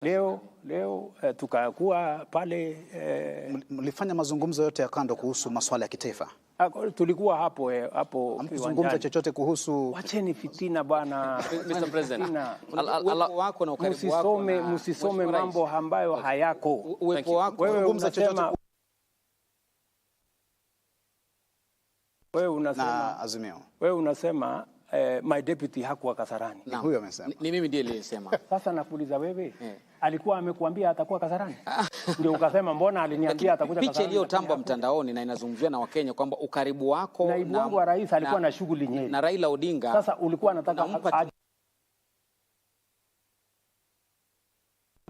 Leo tukakuwa pale Mlifanya mazungumzo yote ya kando kuhusu masuala ya kitaifa? Tulikuwa hapo Hamkuzungumza kiwanjani. Chochote kuhusu Wacheni fitina, bwana. Mr. President, Fitina. Uwepo wako na ukaribu wako Msisome, na msisome Mheshimiwa Rais. Mambo ambayo hayako. Uwepo wako Wewe kuzungumza chochote Wewe unasema, na Azimio. Wewe unasema my deputy hakuwa Kasarani. Ni huyo amesema. Ni mimi ndiye niliyesema. Sasa nakuuliza wewe, alikuwa amekuambia atakuwa Kasarani? Ndio ukasema mbona aliniambia atakuja Picha Kasarani, iliyotambwa lakini mtandaoni na inazungumziwa na Wakenya kwamba ukaribu wako Naibu wangu wa rais alikuwa na shughuli Nyeri. Na Raila Odinga. Sasa ulikuwa unataka unampa aje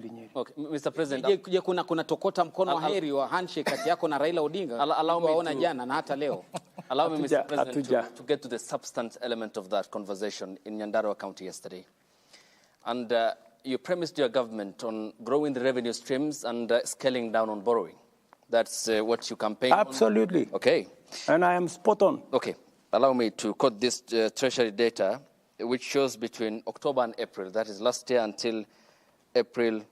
Nyeri. Okay, Mr. President, Je, kuna tokota mkono wa heri wa handshake kati yako na Raila Odinga? Allow me Waona jana na hata leo. Allow me, Mr. President, Hatuja. to get to the substance element of that conversation in Nyandarua County yesterday. And you premised your government on growing the revenue streams and scaling down on borrowing. That's what you campaigned on. Absolutely. Okay. And I am spot on. Okay. Allow me to quote this Treasury data, which shows between October and April, that is last year until April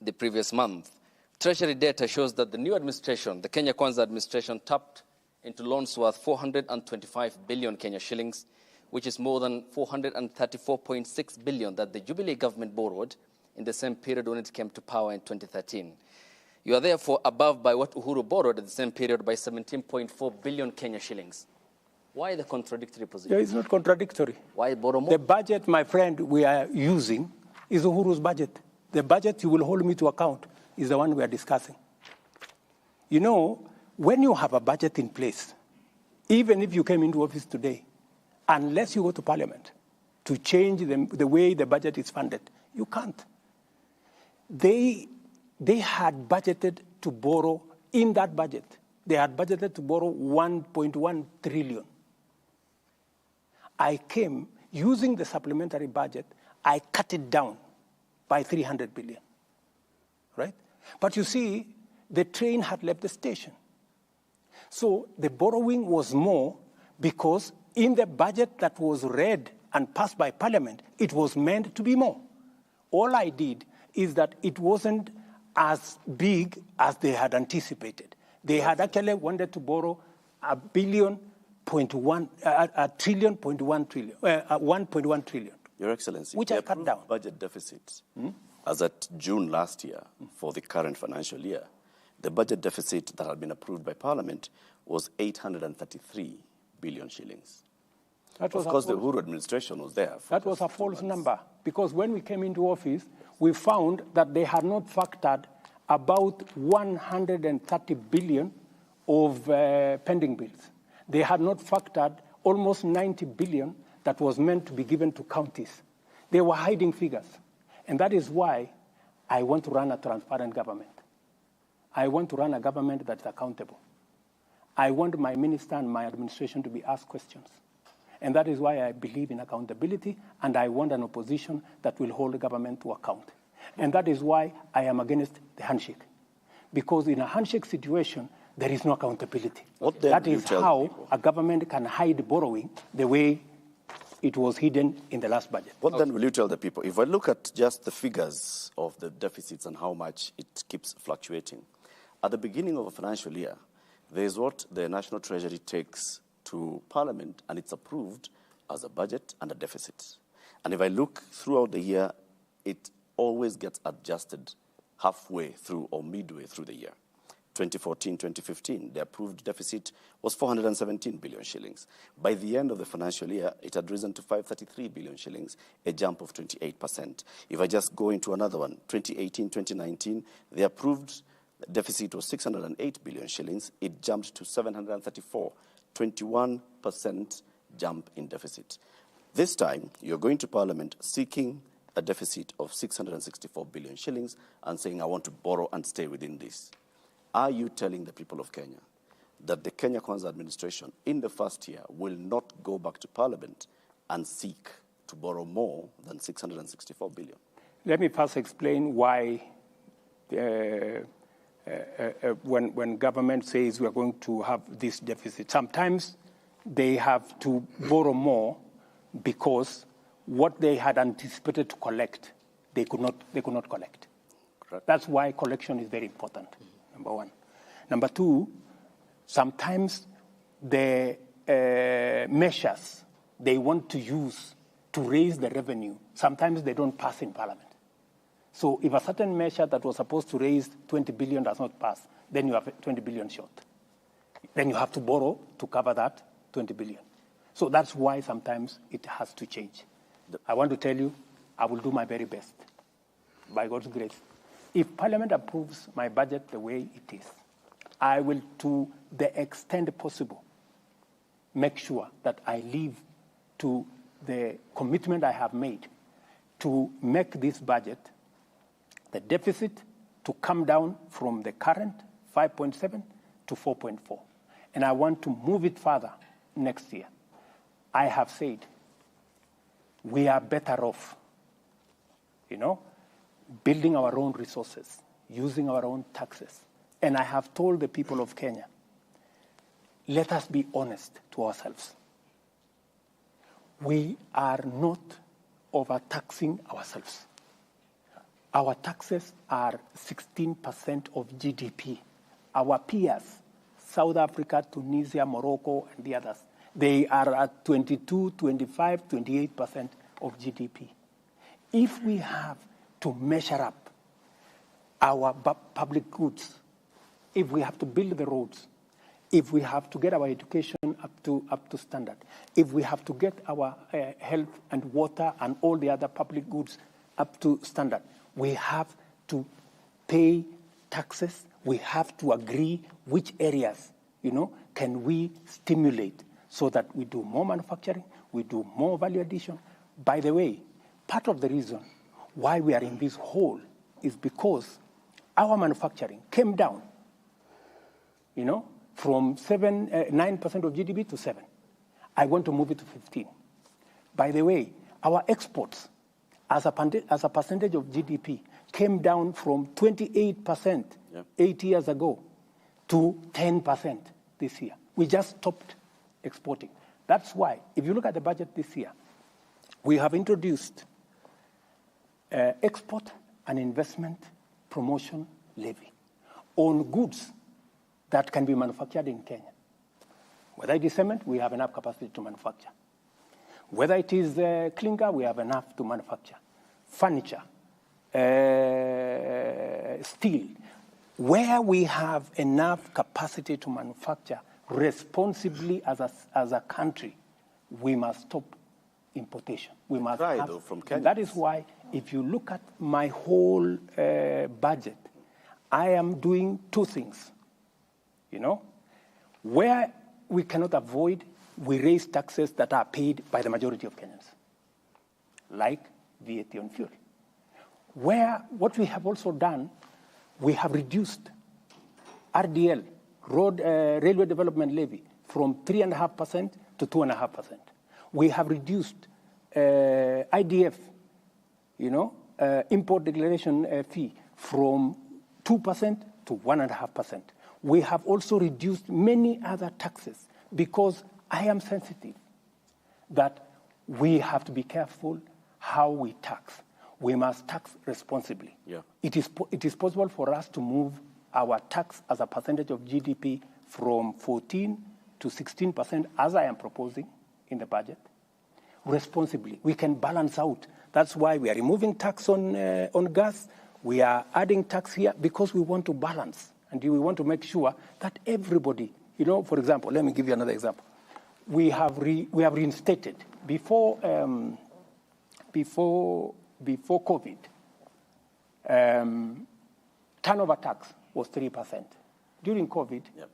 the previous month. Treasury data shows that the new administration, the Kenya Kwanza administration, tapped into loans worth 425 billion Kenya shillings, which is more than 434.6 billion that the Jubilee government borrowed in the same period when it came to power in 2013. You are therefore above by what Uhuru borrowed at the same period by 17.4 billion Kenya shillings. Why the contradictory position? Yeah, it's not contradictory. Why borrow more? The budget, my friend, we are using is Uhuru's budget. The budget you will hold me to account is the one we are discussing. When you have a budget in place, even if you came into office today, unless you go to parliament to change the way the budget is funded, you can't. They had budgeted to borrow, in that budget, they had budgeted to borrow 1.1 trillion. I came using the supplementary budget, I cut it down by 300 billion, right? But you see, the train had left the station. So the borrowing was more because in the budget that was read and passed by parliament, it was meant to be more. All I did is that it wasn't as big as they had anticipated. They had actually wanted to borrow a billion point one, a trillion point one trillion, 1.1 trillion. Your Excellency, Which the I cut approved down. Budget deficit as at June last year for the current financial year, the budget deficit that had been approved by Parliament was 833 billion shillings. That was Of a course, the false Uhuru administration was there for That was just a 2 false months. Number, because when we came into office, we found that they had not factored about 130 billion of pending bills. They had not factored almost 90 billion that was meant to be given to counties. They were hiding figures. And that is why I want to run a transparent government. I want to run a government that's accountable. I want my minister and my administration to be asked questions. And that is why I believe in accountability, and I want an opposition that will hold the government to account. And that is why I am against the handshake. Because in a handshake situation, there is no accountability. What then That do you is tell how people? A government can hide borrowing the way it was hidden in the last budget. What then will you tell the people? If I look at just the figures of the deficits and how much it keeps fluctuating, at the beginning of a financial year, there is what the National Treasury takes to Parliament, and it's approved as a budget and a deficit. And if I look throughout the year, it always gets adjusted halfway through or midway through the year. 2014-2015, the approved deficit was 417 billion shillings. By the end of the financial year, it had risen to 533 billion shillings, a jump of 28%. If I just go into another one, 2018-2019, the approved deficit was 608 billion shillings. It jumped to 734, 21% jump in deficit. This time, you're going to Parliament seeking a deficit of 664 billion shillings and saying, "I want to borrow and stay within this." Are you telling the people of Kenya that the Kenya Kwanza administration in the first year will not go back to Parliament and seek to borrow more than 664 billion? Let me first explain why when government says we are going to have this deficit, sometimes they have to borrow more because what they had anticipated to collect they could not collect. Correct. That's why collection is very important, number one. Number two, sometimes the measures they want to use to raise the revenue, sometimes they don't pass in Parliament. So if a certain measure that was supposed to raise 20 billion does not pass, then you have 20 billion short. Then you have to borrow to cover that 20 billion. So that's why sometimes it has to change. I want to tell you, I will do my very best, by God's grace. If Parliament approves my budget the way it is, I will, to the extent possible, make sure that I live to the commitment I have made to make this budget, the deficit, to come down from the current 5.7 to 4.4. And I want to move it further next year. I have said we are better off, you know, building our own resources, using our own taxes. And I have told the people of Kenya, let us be honest to ourselves. We are not overtaxing ourselves. Our taxes are 16% of GDP. Our peers, South Africa, Tunisia, Morocco, and the others, they are at 22, 25, 28% of GDP. If we have to measure up our public goods, if we have to build the roads, if we have to get our education up to standard, if we have to get our health and water and all the other public goods up to standard, we have to pay taxes. We have to agree which areas, you know, can we stimulate so that we do more manufacturing, we do more value addition. By the way, part of the reason why we are in this hole is because our manufacturing came down, you know, from 9% of GDP to 7. I want to move it to 15. By the way, our exports as a percentage of GDP came down from 28% 8 years ago to 10% this year. We just stopped exporting. That's why, if you look at the budget this year, we have introduced export and investment promotion levy on goods that can be manufactured in Kenya. Whether it is cement, we have enough capacity to manufacture. Whether it is clinker, we have enough to manufacture. Furniture, steel. Where we have enough capacity to manufacture responsibly as a country, we must stop importation. We must have, though, from Kenya. That is why, if you look at my whole budget, I am doing two things. You know, where we cannot avoid, we raise taxes that are paid by the majority of Kenyans, like VAT on fuel. Where what we have also done, we have reduced RDL, Railway Development Levy, from 3.5% to 2.5%. We have reduced IDF, you know, import declaration fee, from 2% to 1.5%. We have also reduced many other taxes because I am sensitive that we have to be careful how we tax. We must tax responsibly. Yeah. It is possible for us to move our tax as a percentage of GDP from 14 to 16%, as I am proposing in the budget, responsibly. We can balance out. That's why we are removing tax on gas. We are adding tax here because we want to balance. And we want to make sure that everybody, you know, for example, let me give you another example. We have reinstated, before COVID, turnover tax was 3%. During COVID, yep,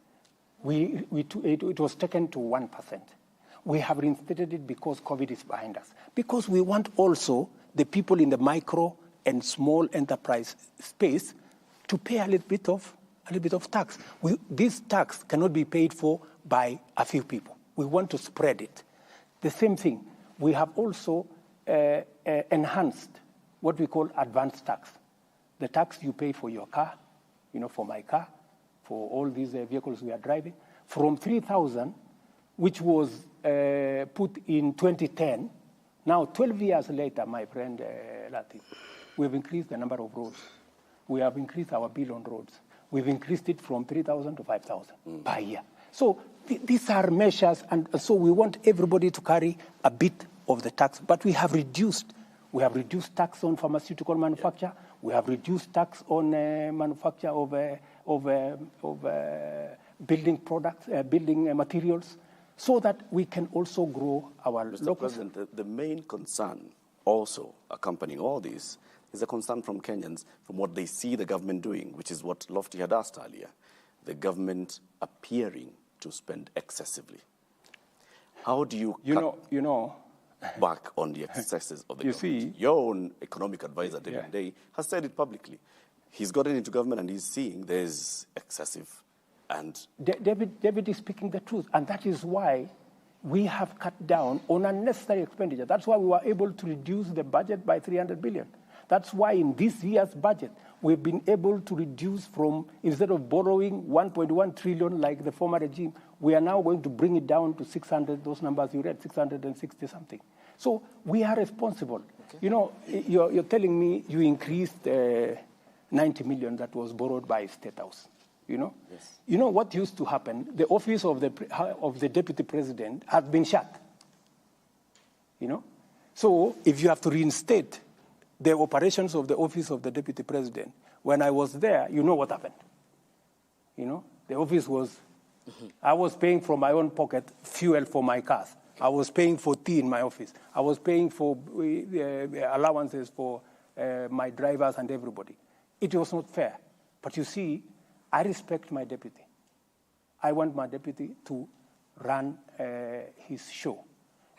it was taken to 1%. We have reinstated it because COVID is behind us. Because we want also the people in the micro and small enterprise space to pay a little bit of tax. This tax cannot be paid for by a few people. We want to spread it. The same thing, we have also enhanced what we call advance tax. The tax you pay for your car, you know, for my car, for all these vehicles we are driving, from 3,000, which was put in 2010, now 12 years later, my friend Latif, We have increased the number of roads. We have increased our bill on roads. We've increased it from 3,000 to 5,000 per year. So these are measures, and so we want everybody to carry a bit of the tax, but we have reduced. We have reduced tax on pharmaceutical manufacture. We have reduced tax on manufacture of building products, building materials, so that we can also grow our Mr. local. President, the main concern also accompanying all this is a concern from Kenyans from what they see the government doing, which is what Lofty had asked earlier, the government appearing to spend excessively. How do you you know back on the excesses of the You government? see, Your own economic advisor, David Day, has said it publicly. He's gotten into government and he's seeing there's excessive and... David is speaking the truth, and that is why we have cut down on unnecessary expenditure. That's why we were able to reduce the budget by 300 billion. That's why in this year's budget, we've been able to reduce from, instead of borrowing 1.1 trillion like the former regime, we are now going to bring it down to 600, those numbers you read, 660 something. So we are responsible. Okay. You know, you're telling me you increased 90 million that was borrowed by State House, you know? Yes. You know what used to happen? The office of the deputy president has been shut, you know? So if you have to reinstate the operations of the office of the deputy president, when I was there, you know what happened. You know, the office was, I was paying from my own pocket fuel for my cars. I was paying for tea in my office. I was paying for allowances for my drivers and everybody. It was not fair. But you see, I respect my deputy. I want my deputy to run his show.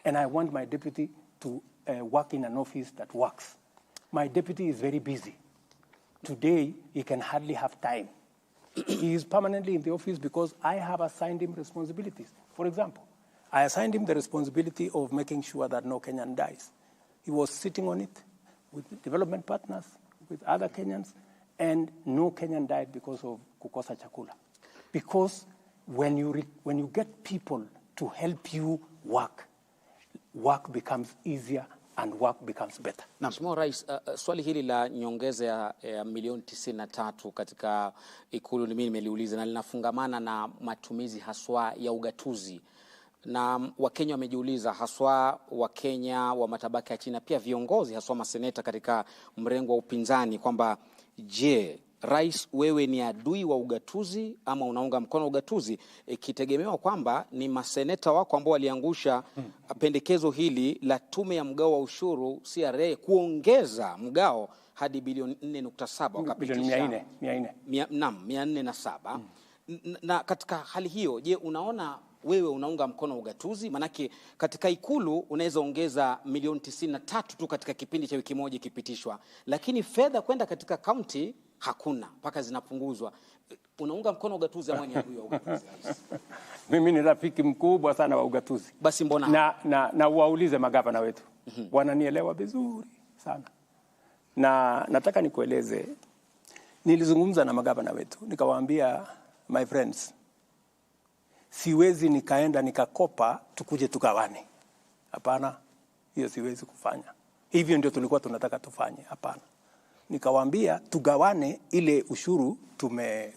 And I want my deputy to work in an office that works. My deputy is very busy. Today, he can hardly have time. He is permanently in the office because I have assigned him responsibilities. For example, I assigned him the responsibility of making sure that no Kenyan dies. He was sitting on it with development partners, with other Kenyans, and no Kenyan died because of kukosa chakula. Because when you get people to help you work, work becomes easier and work becomes better. Na Mheshimiwa Rais, swali hili la nyongeza ya milioni 93 katika Ikulu mimi nimeliuliza na linafungamana na matumizi haswa ya ugatuzi. Na Wakenya wamejiuliza, haswa Wakenya wa matabaka ya chini na pia viongozi haswa maseneta katika mrengo wa upinzani, kwamba je, Rais, wewe ni adui wa ugatuzi ama unaunga mkono ugatuzi? Ikitegemewa kwamba ni maseneta wako ambao waliangusha pendekezo hili la tume ya mgao wa ushuru CRA kuongeza mgao hadi bilioni 4.7, wakapitisha naam 407. Na katika hali hiyo, je, unaona wewe unaunga mkono ugatuzi? Manake katika Ikulu unaweza ongeza milioni 93 tu katika kipindi cha wiki moja ikipitishwa, lakini fedha kwenda katika kaunti hakuna, mpaka zinapunguzwa. Unaunga mkono ugatuzi ama ni adui wa ugatuzi? Mimi ni rafiki mkubwa sana wa ugatuzi. Basi mbona? Na waulize magavana wetu. Wananielewa vizuri sana. Na nataka nikueleze, nilizungumza na magavana wetu, nikawaambia, my friends, siwezi nikaenda nikakopa tukuje tugawane. Hapana, hiyo siwezi kufanya. Hivyo ndio tulikuwa tunataka tufanye. Hapana. Nikawaambia tugawane ile ushuru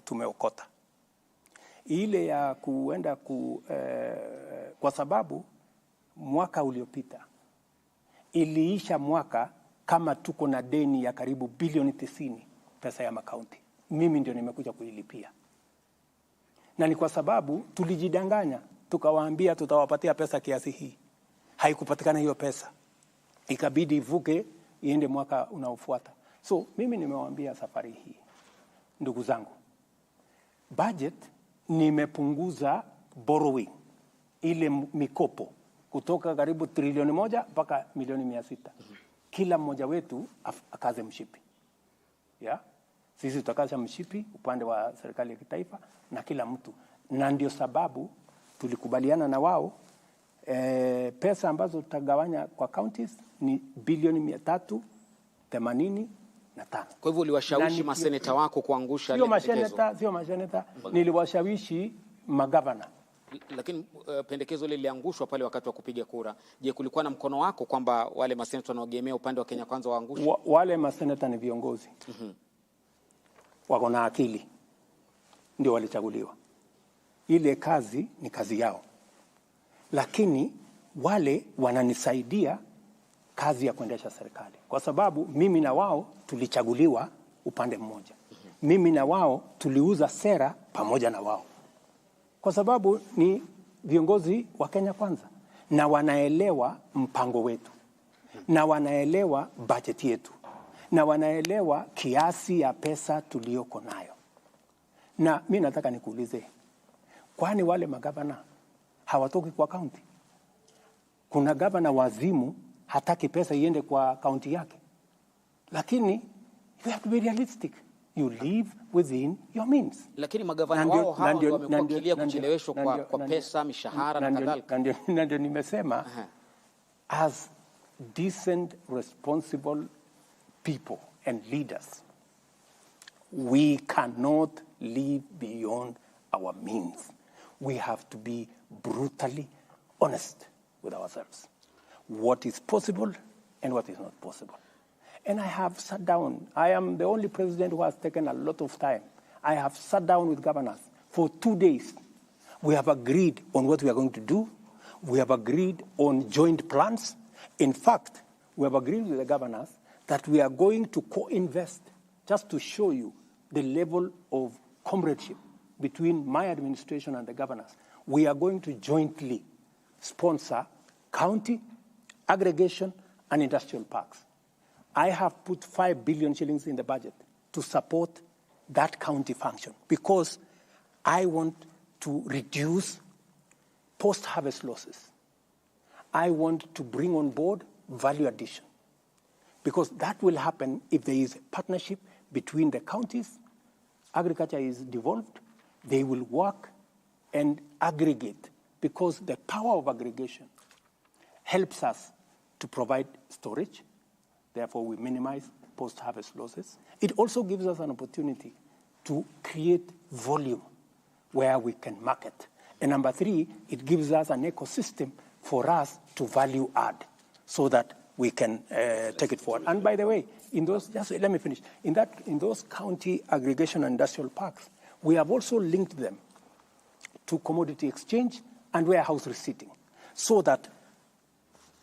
tumeokota. Ile ya kuenda kwa sababu mwaka uliopita iliisha mwaka kama tuko na deni ya karibu bilioni 90 pesa ya makaunti. Mimi ndio nimekuja kuilipia. Na ni kwa sababu tulijidanganya, tukawaambia tutawapatia pesa kiasi hii. Haikupatikana hiyo pesa. Ikabidi ivuke iende mwaka unaofuata. So mimi nimewaambia safari hii, ndugu zangu, budget nimepunguza borrowing, ile mikopo kutoka karibu trilioni 1 mpaka milioni 600. Kila mmoja wetu akaze mshipi. Yeah? Sisi tutakaza mshipi upande wa serikali ya kitaifa na kila mtu. Na ndio sababu tulikubaliana na wao pesa ambazo tutagawanya kwa counties ni bilioni 385. Kwa hivyo uliwashawishi maseneta wako kuangusha ile pendekezo? Sio maseneta, niliwashawishi magavana. Lakini pendekezo lile liliangushwa pale wakati wa kupiga kura. Je, kulikuwa na mkono wako kwamba wale maseneta wanaoegemea upande wa Kenya Kwanza waangushwe? Wale maseneta ni viongozi. Wako na akili, ndio walichaguliwa. Ile kazi ni kazi yao, lakini wale wananisaidia kazi ya kuendesha serikali, kwa sababu mimi na wao tulichaguliwa upande mmoja. Mimi na wao tuliuza sera pamoja na wao, kwa sababu ni viongozi wa Kenya Kwanza na wanaelewa mpango wetu na wanaelewa bajeti yetu na wanaelewa kiasi ya pesa tuliyoko nayo. Na mi nataka nikuulize, kwani wale magavana hawatoki kwa kaunti? Kuna gavana wazimu hataki pesa iende kwa kaunti yake, lakini you have to be realistic. You live within your means. Lakini magavana wao hawa ndio wamekuwa wakilia kucheleweshwa kwa pesa, mishahara na kadhalika. Na ndio nimesema, as decent, responsible people and leaders, we cannot live beyond our means. We have to be brutally honest with ourselves. What is possible and what is not possible. And I have sat down. I am the only president who has taken a lot of time. I have sat down with governors for 2 days. We have agreed on what we are going to do. We have agreed on joint plans. In fact, we have agreed with the governors that we are going to co-invest, just to show you the level of comradeship between my administration and the governors. We are going to jointly sponsor county, aggregation, and industrial parks. I have put 5 billion shillings in the budget to support that county function, because I want to reduce post-harvest losses. I want to bring on board value addition, because that will happen if there is a partnership between the counties. Agriculture is devolved. They will work and aggregate, because the power of aggregation helps us to provide storage. Therefore, we minimize post-harvest losses. It also gives us an opportunity to create volume where we can market. And number three, it gives us an ecosystem for us to value add so that we can take it forward. And by the way, in those, just let me finish. In those county aggregation and industrial parks, we have also linked them to commodity exchange and warehouse receipting, so that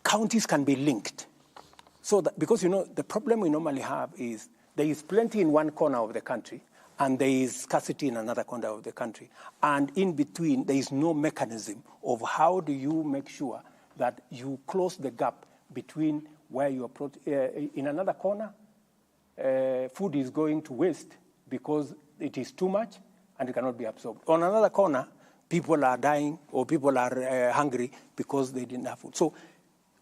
counties can be linked. So that, because you know, the problem we normally have is there is plenty in one corner of the country and there is scarcity in another corner of the country. And in between, there is no mechanism of how do you make sure that you close the gap between where you are, in another corner, food is going to waste because it is too much and it cannot be absorbed. On another corner, people are dying or people are hungry because they didn't have food. So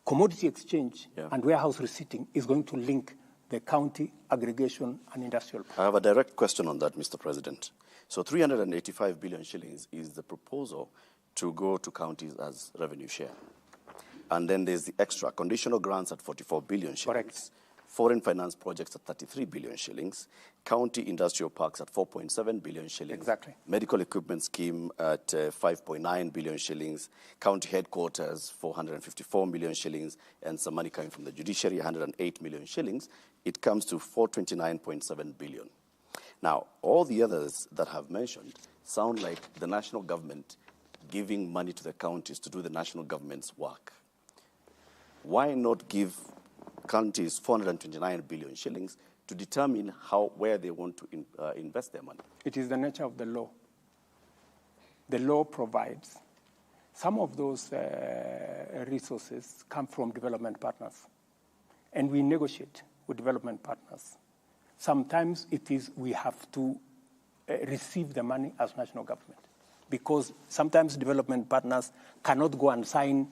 commodity exchange and warehouse receipting is going to link the county, aggregation, and industrial. I have a direct question on that, Mr. President. So 385 billion shillings is the proposal to go to counties as revenue share. And then there's the extra conditional grants at 44 billion shillings. Correct. Foreign finance projects at 33 billion shillings, county industrial parks at 4.7 billion shillings. Exactly. Medical equipment scheme at 5.9 billion shillings, county headquarters 454 million shillings, and some money coming from the judiciary, 108 million shillings. It comes to 429.7 billion. Now, all the others that I've mentioned sound like the national government giving money to the counties to do the national government's work. Why not give counties 429 billion shillings to determine where they want to invest their money? It is the nature of the law. The law provides. Some of those resources come from development partners, and we negotiate with development partners. Sometimes it is we have to receive the money as national government, because sometimes development partners cannot go and sign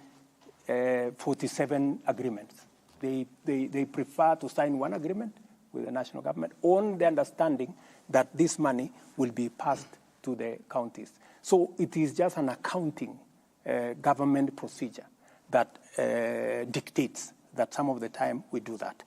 47 agreements. They prefer to sign one agreement with the national government on the understanding that this money will be passed to the counties. So it is just an accounting government procedure that dictates that some of the time we do that.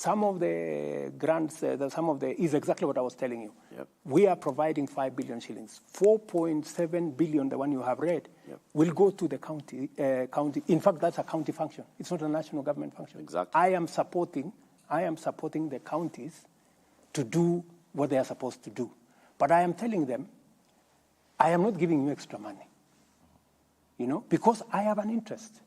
Some of the grants, some of the, is exactly what I was telling you. Yep. We are providing 5 billion shillings. 4.7 billion, the one you have read, Yep. will go to the county, county. In fact, that's a county function. It's not a national government function. Exactly. I am supporting the counties to do what they are supposed to do. But I am telling them, I am not giving you extra money, you know, because I have an interest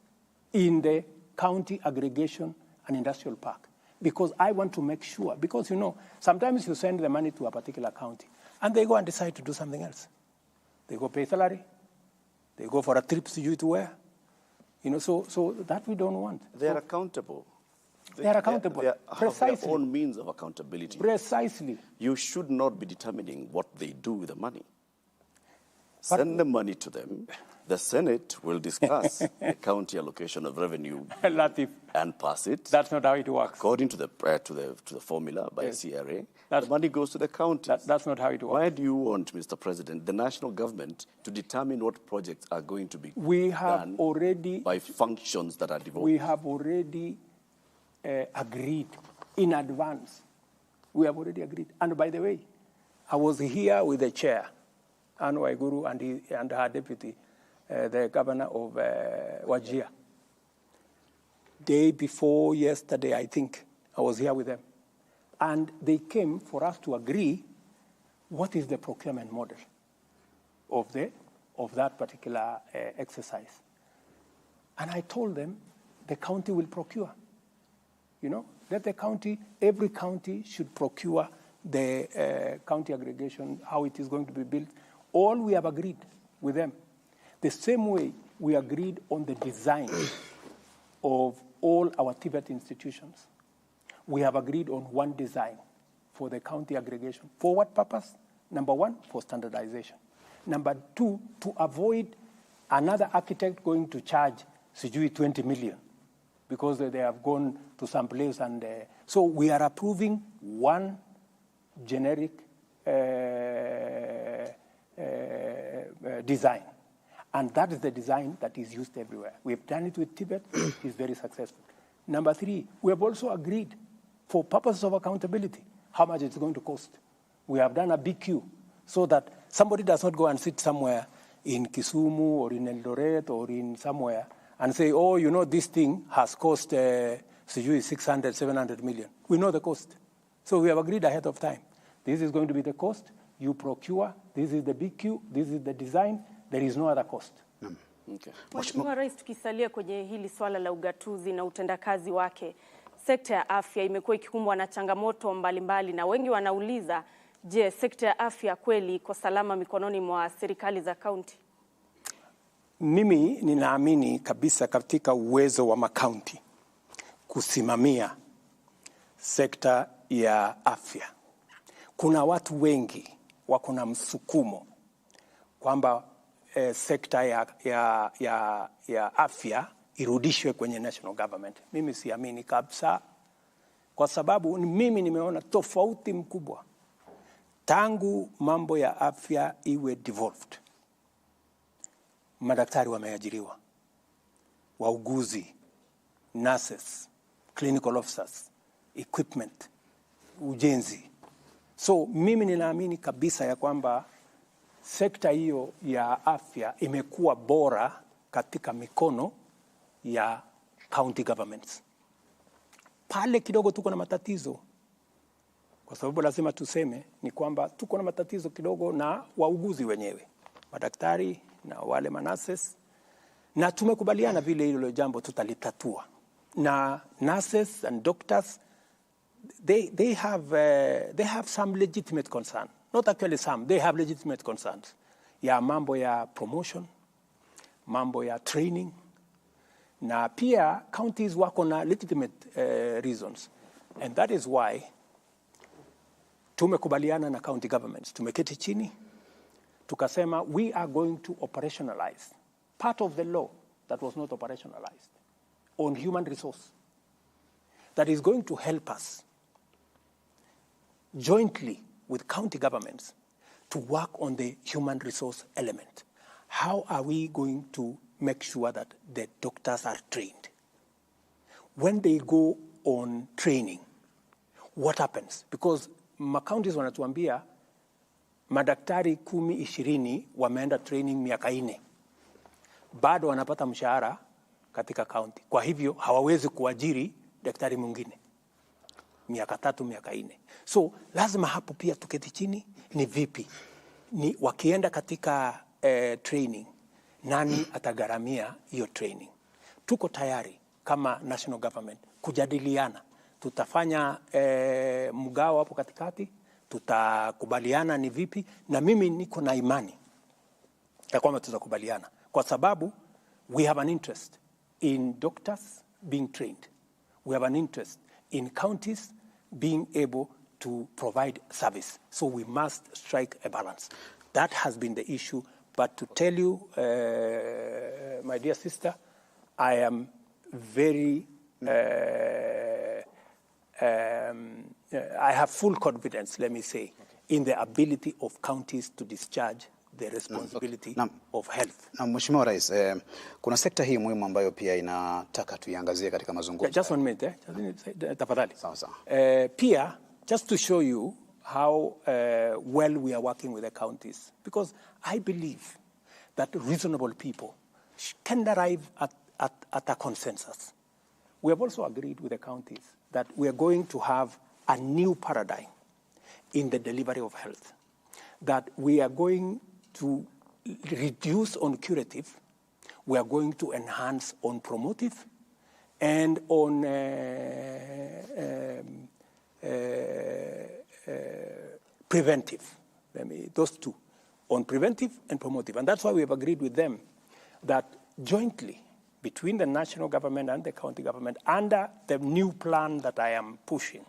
in the county aggregation and industrial park, because I want to make sure, because, you know, sometimes you send the money to a particular county and they go and decide to do something else. They go pay salary, they go for a trip to you to where, you know, so that we don't want. They are accountable. They are accountable. They have Precisely. Their own means of accountability. Precisely. You should not be determining what they do with the money. Send the money to them. The Senate will discuss the county allocation of revenue Latif, and pass it. That's not how it works. According to the to the formula by Yes. CRA, That's the money goes to the counties. That's not how it works. Why do you want, Mr. President, the national government to determine what projects are going to be We have done already by functions that are devolved? We have already agreed in advance. We have already agreed. And by the way, I was here with the chair, Anne Waiguru, and her deputy, the governor of Wajir. Day before yesterday, I think, I was here with them. And they came for us to agree what is the procurement model of that particular exercise. And I told them the county will procure. You know, let the county, every county should procure the county aggregation, how it is going to be built. All we have agreed with them. The same way we agreed on the design of all our TVET institutions. We have agreed on one design for the county aggregation. For what purpose? Number one, for standardization. Number two, to avoid another architect going to charge sijui 20 million because they have gone to some place. And so we are approving one generic design. And that is the design that is used everywhere. We've done it with TVET. It's very successful. Number three, we have also agreed for purposes of accountability, how much it's going to cost. We have done a BQ so that somebody does not go and sit somewhere in Kisumu or in Eldoret or in somewhere and say, oh, you know, this thing has cost 600, 700 million. We know the cost. So we have agreed ahead of time. This is going to be the cost. You procure. This is the BQ. This is the design. There is no other cost. Okay. Mheshimiwa Rais, tukisalia kwenye hili swala la ugatuzi na utendakazi wake, sekta ya afya imekuwa ikikumbwa na changamoto mbalimbali na wengi wanauliza, je, sekta ya afya kweli iko salama mikononi mwa serikali za kaunti? Mimi ninaamini kabisa katika uwezo wa makaunti kusimamia sekta ya afya. Kuna watu wengi wako na msukumo kwamba sekta ya afya irudishwe kwenye national government. Mimi siamini kabisa, kwa sababu mimi nimeona tofauti mkubwa tangu mambo ya afya iwe devolved. Madaktari wameajiriwa, wauguzi, nurses, clinical officers, equipment, ujenzi. So mimi ninaamini kabisa ya kwamba sekta hiyo ya afya imekuwa bora katika mikono ya county governments. Pale kidogo tuko na matatizo, kwa sababu lazima tuseme ni kwamba tuko na matatizo kidogo na wauguzi wenyewe, madaktari na wale nurses, na tumekubaliana vile hilo jambo tutalitatua. Na nurses and doctors, they have some legitimate concern. Not actually some, they have legitimate concerns. Ya mambo ya promotion, mambo ya training, na pia counties wako na legitimate reasons. And that is why tumekubaliana na county governments. Tumeketi chini, tukasema we are going to operationalize part of the law that was not operationalized on human resource that is going to help us jointly with county governments to work on the human resource element. How are we going to make sure that the doctors are trained? When they go on training, What happens? Because macounties wanatuambia madaktari 10, 20 wameenda training miaka 4. Bado wanapata mshahara katika county. Kwa hivyo hawawezi kuajiri daktari mwingine miaka 3, miaka 4. So lazima hapo pia tuketi chini, ni vipi? Ni wakienda katika training, nani atagharamia hiyo training? Tuko tayari kama national government kujadiliana. Tutafanya mgao hapo katikati, tutakubaliana ni vipi, na mimi niko na imani ya kwamba tutakubaliana, kwa sababu we have an interest in doctors being trained. We have an interest in counties being able to provide service. So we must strike a balance. That has been the issue. But to tell you, my dear sister, I am very, I have full confidence, let me say, in the ability of counties to discharge the responsibility of health. Na Mheshimiwa Rais, kuna sekta hii muhimu ambayo pia inataka tuiangazie katika mazungumzo. Just one minute, tafadhali. Sawa sawa. Pia, just to show you how well we are working with the counties, because I believe that reasonable people can arrive at a consensus. We have also agreed with the counties that we are going to have a new paradigm in the delivery of health, that we are going to reduce on curative, we are going to enhance on promotive, and on preventive. Those two, on preventive and promotive. And that's why we have agreed with them that jointly, between the national government and the county government, under the new plan that I am pushing,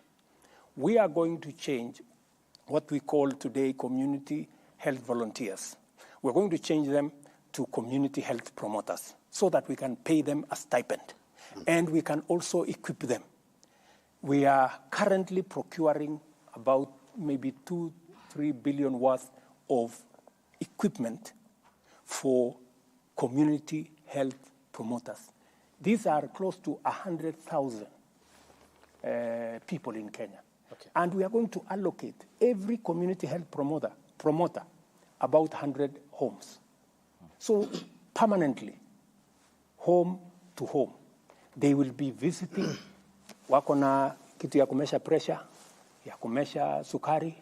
we are going to change what we call today community health volunteers. We're going to change them to community health promoters so that we can pay them a stipend. And we can also equip them. We are currently procuring about maybe 2-3 billion worth of equipment for community health promoters. These are close to 100,000 people in Kenya. Okay. And we are going to allocate every community health promoter about 100 homes. So permanently, home to home, they will be visiting. Wako na kitu ya kumesha pressure, ya kumesha sukari,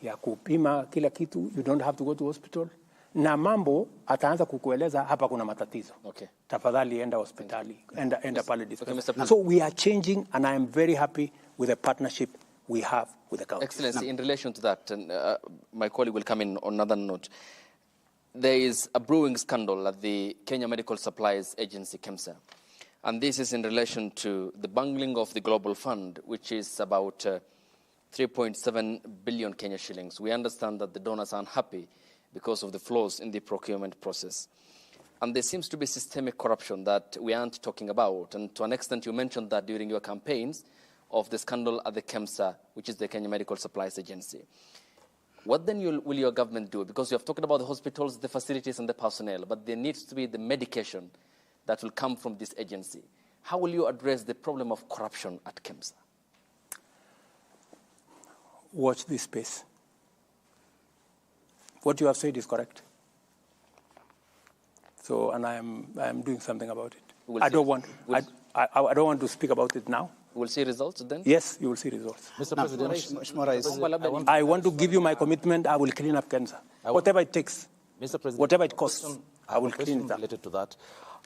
ya kupima kila kitu. You don't have to go to hospital. Na mambo ataanza kukueleza hapa kuna matatizo. Okay. Tafadhali enda hospitali, enda pale dispensary. Okay, so we are changing, and I am very happy with the partnership we have with the county. Excellency, in relation to that, and my colleague will come in on another note. There is a brewing scandal at the Kenya Medical Supplies Agency, KEMSA. And this is in relation to the bungling of the Global Fund, which is about 3.7 billion Kenya shillings. We understand that the donors are unhappy because of the flaws in the procurement process. And there seems to be systemic corruption that we aren't talking about. And to an extent, you mentioned that during your campaigns of the scandal at the KEMSA, which is the Kenya Medical Supplies Agency. What then will your government do? Because you have talked about the hospitals, the facilities, and the personnel, but there needs to be the medication that will come from this agency. How will you address the problem of corruption at KEMSA? Watch this space. What you have said is correct. So, and I am doing something about it. I don't want to speak about it now. We'll see results then? Yes, you will see results. Mr. President, I want to give you my commitment. I will clean up KEMSA. Whatever it takes. Mr. President, whatever it costs, I will clean it up. Related to that,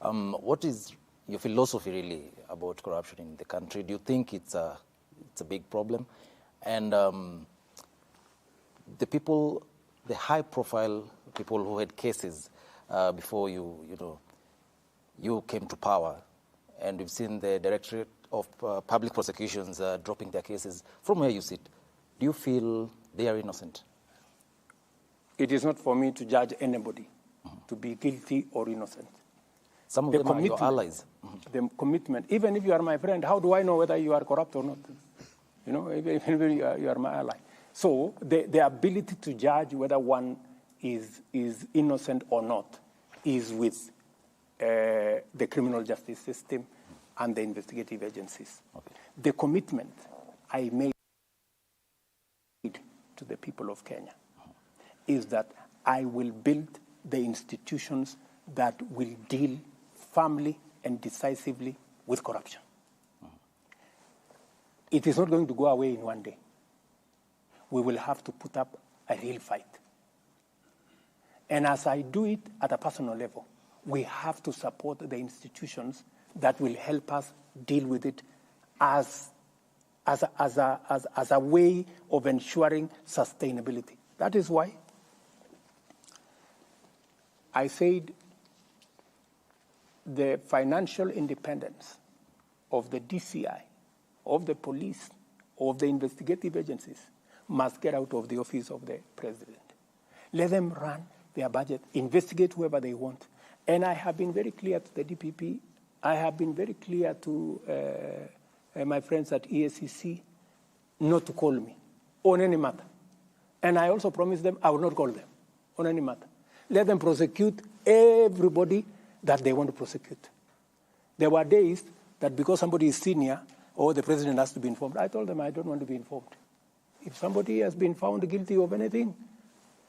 what is your philosophy really about corruption in the country? Do you think it's a big problem? And the people, the high-profile people who had cases before you came to power, and we've seen the Directorate of Public Prosecutions dropping their cases. From where you sit, do you feel they are innocent? It is not for me to judge anybody to be guilty or innocent. Some of them are your allies. The commitment, even if you are my friend, how do I know whether you are corrupt or not? You know, even if you are my ally. So the ability to judge whether one is innocent or not is with the criminal justice system and the investigative agencies. Okay. The commitment I made to the people of Kenya is that I will build the institutions that will deal firmly and decisively with corruption. It is not going to go away in one day. We will have to put up a real fight. And as I do it at a personal level, we have to support the institutions that will help us deal with it as a way of ensuring sustainability. That is why I said the financial independence of the DCI, of the police, of the investigative agencies must get out of the office of the president. Let them run their budget, investigate whoever they want. And I have been very clear to the DPP, I have been very clear to my friends at EACC not to call me on any matter. And I also promised them I will not call them on any matter. Let them prosecute everybody that they want to prosecute. There were days that because somebody is senior or the president has to be informed, I told them I don't want to be informed. If somebody has been found guilty of anything,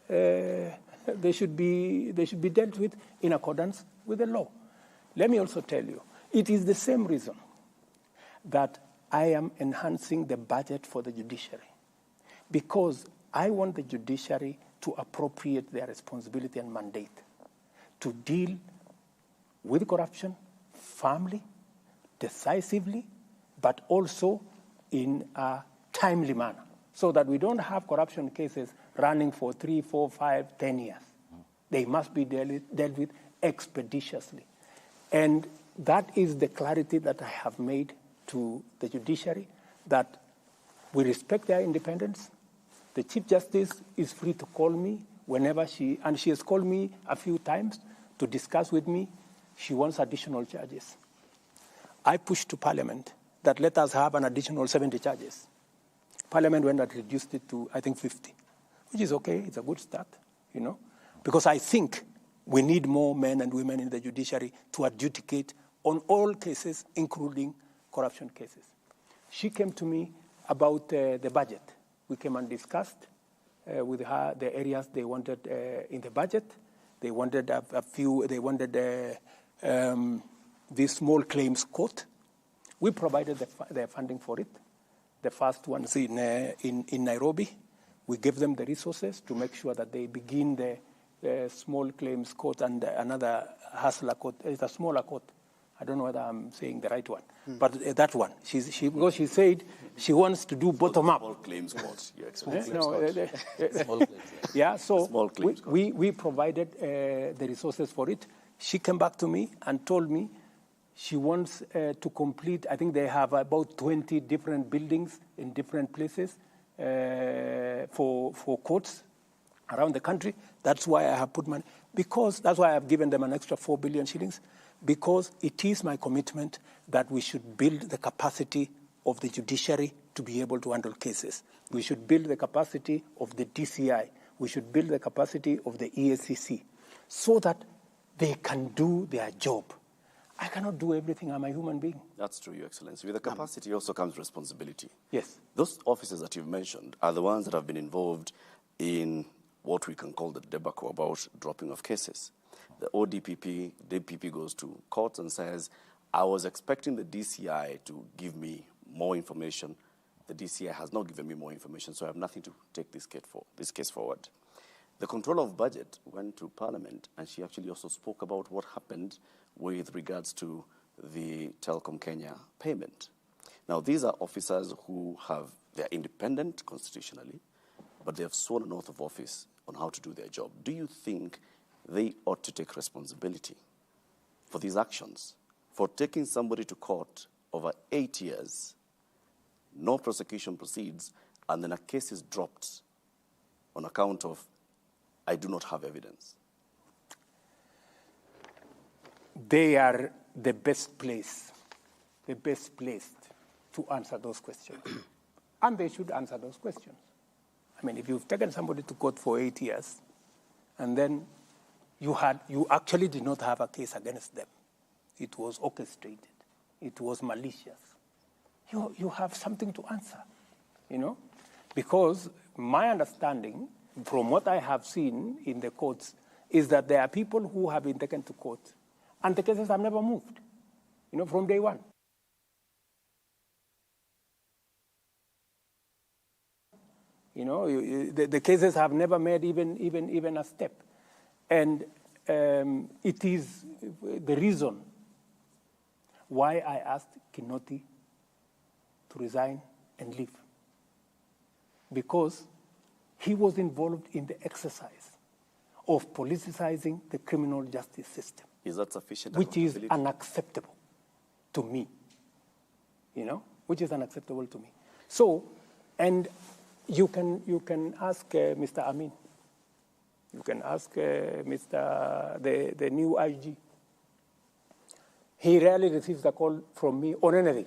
they should be dealt with in accordance with the law. Let me also tell you, it is the same reason that I am enhancing the budget for the judiciary, because I want the judiciary to appropriate their responsibility and mandate to deal with corruption firmly, decisively, but also in a timely manner, so that we don't have corruption cases running for 3, 4, 5, 10 years. They must be dealt with expeditiously. And that is the clarity that I have made to the judiciary, that we respect their independence. The Chief Justice is free to call me whenever she, and she has called me a few times to discuss with me. She wants additional charges. I pushed to Parliament that let us have an additional 70 charges. Parliament went and reduced it to, I think, 50, which is okay. It's a good start, you know, because I think we need more men and women in the judiciary to adjudicate on all cases, including corruption cases. She came to me about the budget. We came and discussed with her the areas they wanted in the budget. They wanted a few, they wanted this small claims court. We provided the funding for it. The first ones in Nairobi. We gave them the resources to make sure that they begin the small claims court and another hustler court. It's a smaller court. I don't know whether I'm saying the right one, but that one. Because she said she wants to do bottom up. Small claims court. Small claims. Yeah, so we provided the resources for it. She came back to me and told me she wants to complete, I think they have about 20 different buildings in different places for courts around the country. That's why I have put money, because that's why I have given them an extra 4 billion shillings, because it is my commitment that we should build the capacity of the judiciary to be able to handle cases. We should build the capacity of the DCI. We should build the capacity of the EACC so that they can do their job. I cannot do everything. I'm a human being. That's true, Your Excellency. With the capacity also comes responsibility. Yes. Those officers that you've mentioned are the ones that have been involved in what we can call the debacle about dropping of cases. The ODPP, DPP goes to court and says, I was expecting the DCI to give me more information. The DCI has not given me more information, so I have nothing to take this case forward. The controller of budget went to Parliament, and she actually also spoke about what happened with regards to the Telkom Kenya payment. Now, these are officers who have, they're independent constitutionally, but they have sworn an oath of office on how to do their job. Do you think they ought to take responsibility for these actions, for taking somebody to court over 8 years, no prosecution proceeds, and then a case is dropped on account of, I do not have evidence? They are the best place, the best placed to answer those questions. And they should answer those questions. I mean, if you've taken somebody to court for 8 years, and then you actually did not have a case against them. It was orchestrated. It was malicious. You have something to answer, you know? Because My understanding from what I have seen in the courts is that there are people who have been taken to court and the cases have never moved, you know, from day one. You know, the cases have never made even a step. And it is the reason why I asked Kinoti to resign and leave. Because he was involved in the exercise of politicizing the criminal justice system. Is that sufficient? Which is unacceptable to me, you know, which is unacceptable to me. So, and you can ask Mr. Amin, you can ask Mr. the new IG. He rarely receives a call from me on anything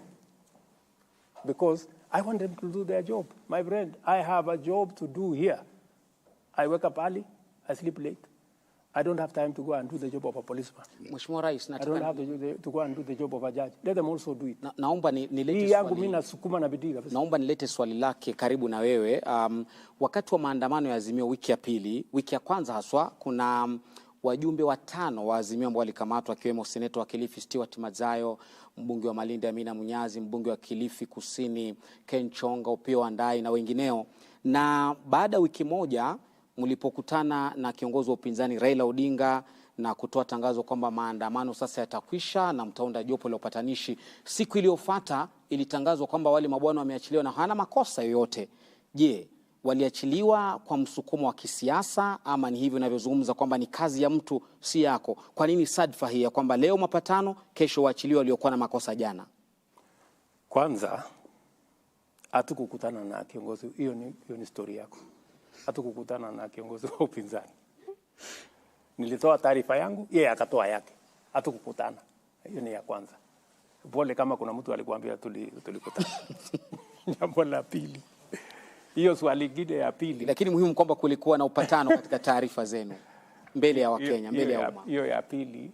because I want them to do their job. My friend, I have a job to do here. I wake up early, I sleep late. I don't have time to go and do the job of a policeman. Mheshimiwa Rais, I don't have to go and do the job of a judge. Let them also do it. Naomba nilete yangu mimi nasukuma na bidii kabisa. Naomba nilete swali lake karibu na wewe. Wakati wa maandamano ya Azimio wiki ya pili, wiki ya kwanza haswa, kuna wajumbe watano wa Azimio ambao walikamatwa, akiwemo seneta wa Kilifi Stewart Madzayo, mbunge wa Malindi Amina Munyazi, mbunge wa Kilifi Kusini Ken Chonga, Opiyo Wandayi na wengineo. Na baada ya wiki moja mlipokutana na kiongozi wa upinzani Raila Odinga na kutoa tangazo kwamba maandamano sasa yatakwisha na mtaunda jopo la upatanishi, siku iliyofuata ilitangazwa kwamba wale mabwana wameachiliwa na hawana makosa yoyote. Je, waliachiliwa kwa msukumo wa kisiasa ama ni hivyo unavyozungumza kwamba ni kazi ya mtu si yako? Kwa nini sadfa hii ya kwamba leo mapatano, kesho waachiliwa waliokuwa na makosa jana? Kwanza hatukukutana na kiongozi, hiyo ni story yako. Hatukukutana na kiongozi wa upinzani. Nilitoa taarifa yangu, yeye akatoa yake. Hatukukutana. Hiyo ni ya kwanza. Pole kama kuna mtu alikuambia tulikutana. Jambo la pili. Hiyo swali lingine ya pili. Lakini muhimu kwamba kulikuwa na upatano katika taarifa zenu mbele ya Wakenya, mbele ya umma. Hiyo ya pili,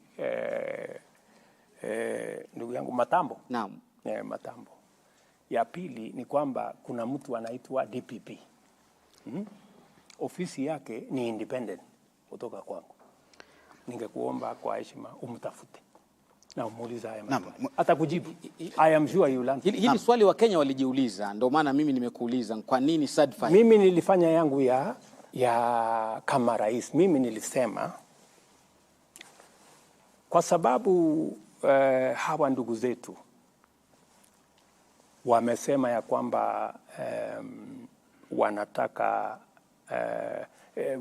ndugu yangu Matambo. Naam. Matambo. Ya pili ni kwamba kuna mtu anaitwa DPP. Ofisi yake ni independent kutoka kwangu. Ningekuomba kwa heshima umtafute na umuulize haya maswali. Atakujibu. I am sure you will answer. Hili swali wa Kenya walijiuliza, ndio maana mimi nimekuuliza kwa nini sadfa. Mimi nilifanya yangu ya kama rais. Mimi nilisema kwa sababu hawa ndugu zetu wamesema ya kwamba wanataka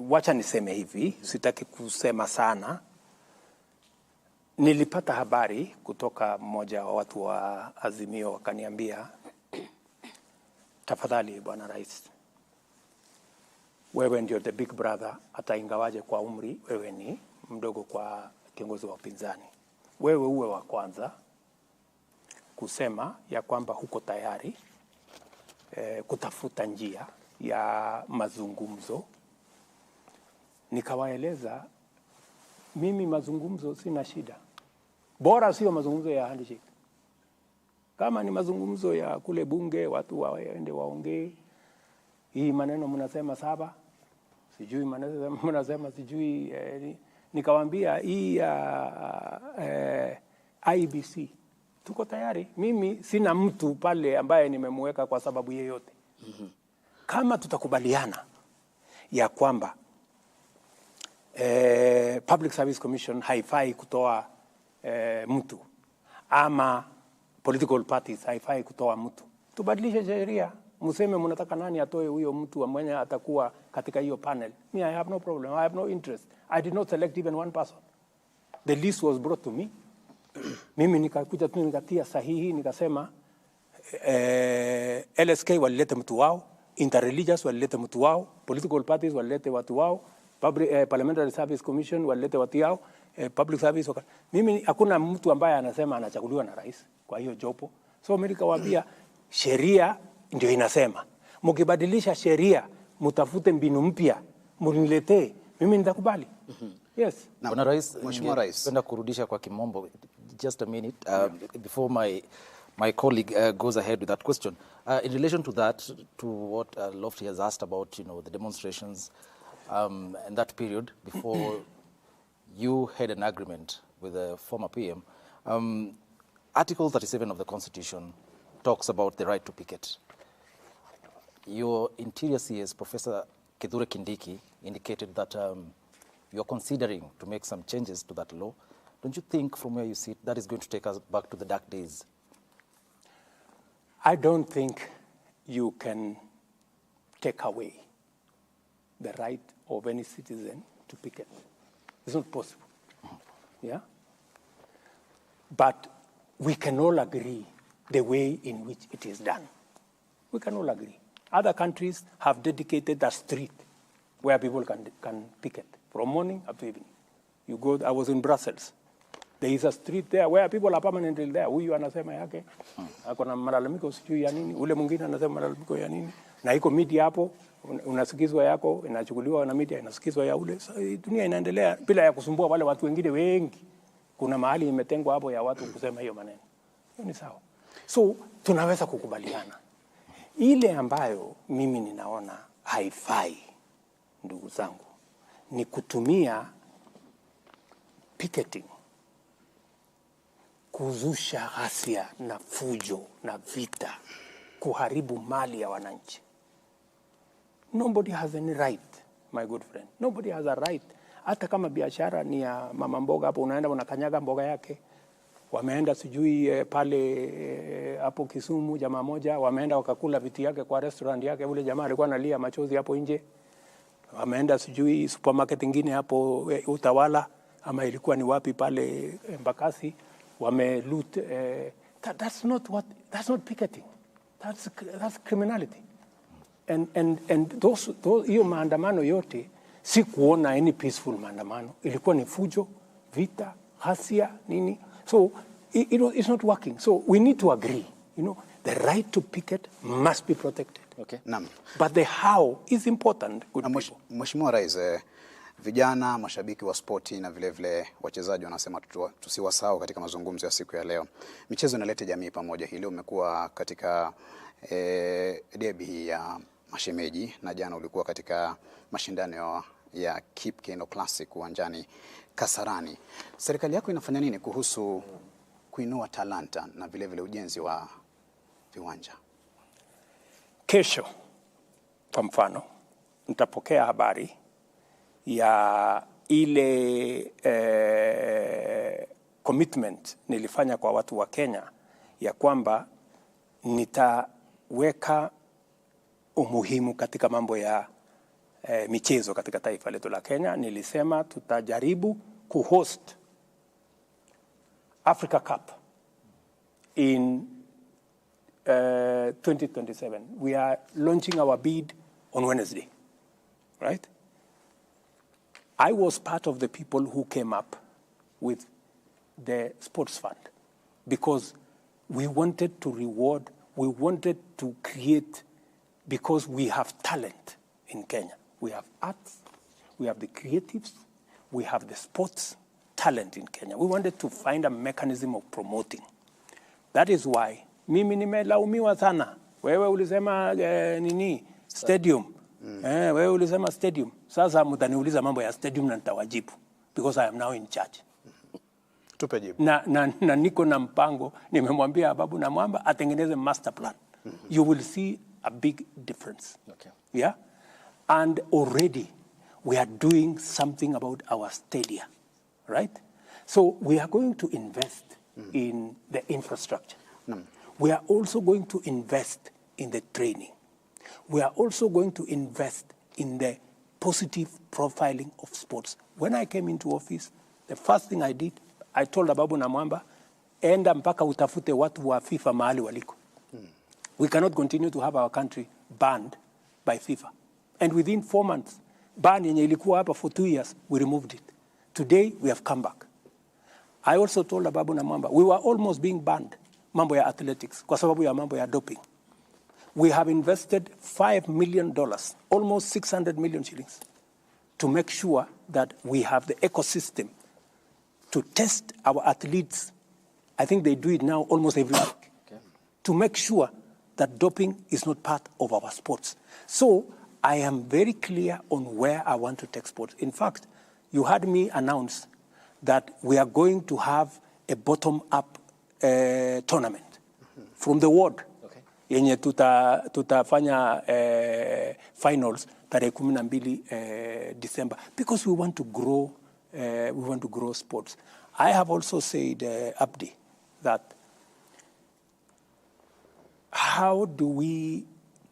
wacha niseme hivi, sitaki kusema sana. Nilipata habari kutoka mmoja wa watu wa Azimio, wakaniambia, tafadhali bwana rais, wewe ndio the big brother, hata ingawaje kwa umri wewe ni mdogo kwa kiongozi wa upinzani, wewe uwe wa kwanza kusema ya kwamba huko tayari kutafuta njia ya mazungumzo. Nikawaeleza mimi mazungumzo sina shida, bora sio mazungumzo ya handshake. Kama ni mazungumzo ya kule bunge, watu waende waongee, hii maneno mnasema saba, sijui maneno mnasema sijui. Nikawaambia hii IBC tuko tayari. Mimi sina mtu pale ambaye nimemweka kwa sababu yeyote. Kama tutakubaliana ya kwamba Public Service Commission haifai kutoa mtu, ama political parties haifai kutoa mtu, tubadilishe sheria, mseme mnataka nani atoe huyo mtu mwenye atakuwa katika hiyo panel. Me, I have no problem, I have no interest. I did not select even one person. The list was brought to me. Mimi nikakuja tu nikatia sahihi, nikasema LSK walilete mtu wao, interreligious walilete mtu wao, political parties walilete watu wao, Parliamentary Service Commission walilete watu yao, public service mimi hakuna mtu ambaye anasema anachaguliwa na rais kwa hiyo jopo. So mimi nikawaambia sheria ndio inasema, mkibadilisha sheria mtafute mbinu mpya mniletee, mimi nitakubali. Yes. Bwana Rais, Mheshimiwa Rais, napenda kurudisha kwa kimombo just a minute before my colleague goes ahead with that question. In relation to that, to what Lofty has asked about, you know, the demonstrations and that period before you had an agreement with the former PM, Article 37 of the Constitution talks about the right to picket. Your Interior CS, Professor Kithure Kindiki, indicated that you're considering to make some changes to that law. Don't you think, from where you sit, that is going to take us back to the dark days? I don't think you can take away the right of any citizen to picket. It's not possible. Yeah? But we can all agree the way in which it is done. We can all agree. Other countries have dedicated a street where people can picket from morning up to evening. You go, I was in Brussels. There is a street there where people are permanently there. Huyu anasema yake, ako na malalamiko sijui ya nini, ule mwingine anasema malalamiko ya nini, na iko media hapo, unasikizwa yako, inachukuliwa na media, inasikizwa ya ule. So, dunia inaendelea bila ya kusumbua wale watu wengine wengi. Kuna mahali imetengwa hapo ya watu kusema hiyo maneno. Hiyo ni sawa. So tunaweza kukubaliana. Ile ambayo mimi ninaona haifai, ndugu zangu, ni kutumia picketing kuzusha ghasia na fujo na vita, kuharibu mali ya wananchi. Nobody has any right, my good friend. Nobody has a right. Hata kama biashara ni ya mama mboga hapo, unaenda unakanyaga mboga yake. Wameenda sijui pale hapo Kisumu, jamaa moja wameenda wakakula viti yake kwa restaurant yake, ule jamaa alikuwa analia machozi hapo nje. Wameenda sijui supermarket ingine hapo Utawala ama ilikuwa ni wapi pale Embakasi, wame loot. That's not picketing. That's criminality. And those hiyo maandamano yote si kuona any peaceful maandamano, ilikuwa ni fujo, vita, ghasia, nini. So it's not working. So we need to agree, you know, the right to picket must be protected. Okay. Naam. But the how is important. Good Na people. Mheshimiwa Rais, vijana mashabiki wa spoti na vile vile wachezaji wanasema tusiwasahau katika mazungumzo ya siku ya leo. Michezo inaleta jamii pamoja. Hii leo umekuwa katika debi hii ya mashemeji na jana ulikuwa katika mashindano ya Kip Keino Classic uwanjani Kasarani. Serikali yako inafanya nini kuhusu kuinua talanta na vile vile ujenzi wa viwanja? Kesho kwa mfano nitapokea habari ya ile commitment nilifanya kwa watu wa Kenya ya kwamba nitaweka umuhimu katika mambo ya michezo katika taifa letu la Kenya. Nilisema tutajaribu kuhost Africa Cup in 2027. We are launching our bid on Wednesday, right? I was part of the people who came up with the sports fund because we wanted to reward, we wanted to create, because we have talent in Kenya. We have arts, we have the creatives, we have the sports talent in Kenya. We wanted to find a mechanism of promoting. That is why mimi nimelaumiwa sana. Wewe ulisema nini? Stadium. Wewe ulisema stadium. Sasa mtaniuliza mambo ya stadium na nitawajibu because I am now in charge. Tupe jibu. Na niko na mpango, nimemwambia Ababu Namwamba atengeneze master plan. You will see a big difference. Okay. Yeah? And already we are doing something about our stadia, right? So we are going to invest in the infrastructure. We are also going to invest in the training. We are also going to invest in the positive profiling of sports. When I came into office, the first thing I did, I told Ababu Namwamba, enda mpaka utafute watu wa FIFA mahali waliko. We cannot continue to have our country banned by FIFA. And within 4 months, ban yenye ilikuwa hapa for 2 years, we removed it. Today, we have come back. I also told Ababu Namwamba, we were almost being banned, mambo ya athletics, kwa sababu ya mambo ya doping. We have invested $5 million, almost 600 million shillings, to make sure that we have the ecosystem to test our athletes. I think they do it now almost every week. Okay. to make sure that doping is not part of our sports. So I am very clear on where I want to take sports. In fact, you heard me announce that we are going to have a bottom-up tournament from the ward. Okay. Yenye tutafanya finals tarehe 12 December, because we want to grow. We want to grow sports. I have also said, Abdi, that how do we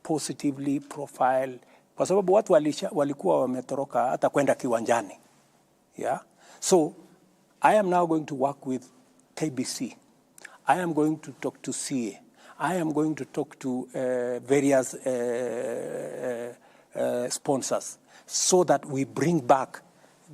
positively profile, kwa sababu watu walikuwa wametoroka hata kwenda kiwanjani. Yeah? So I am now going to work with KBC. I am going to talk to CA. I am going to talk to various sponsors so that we bring back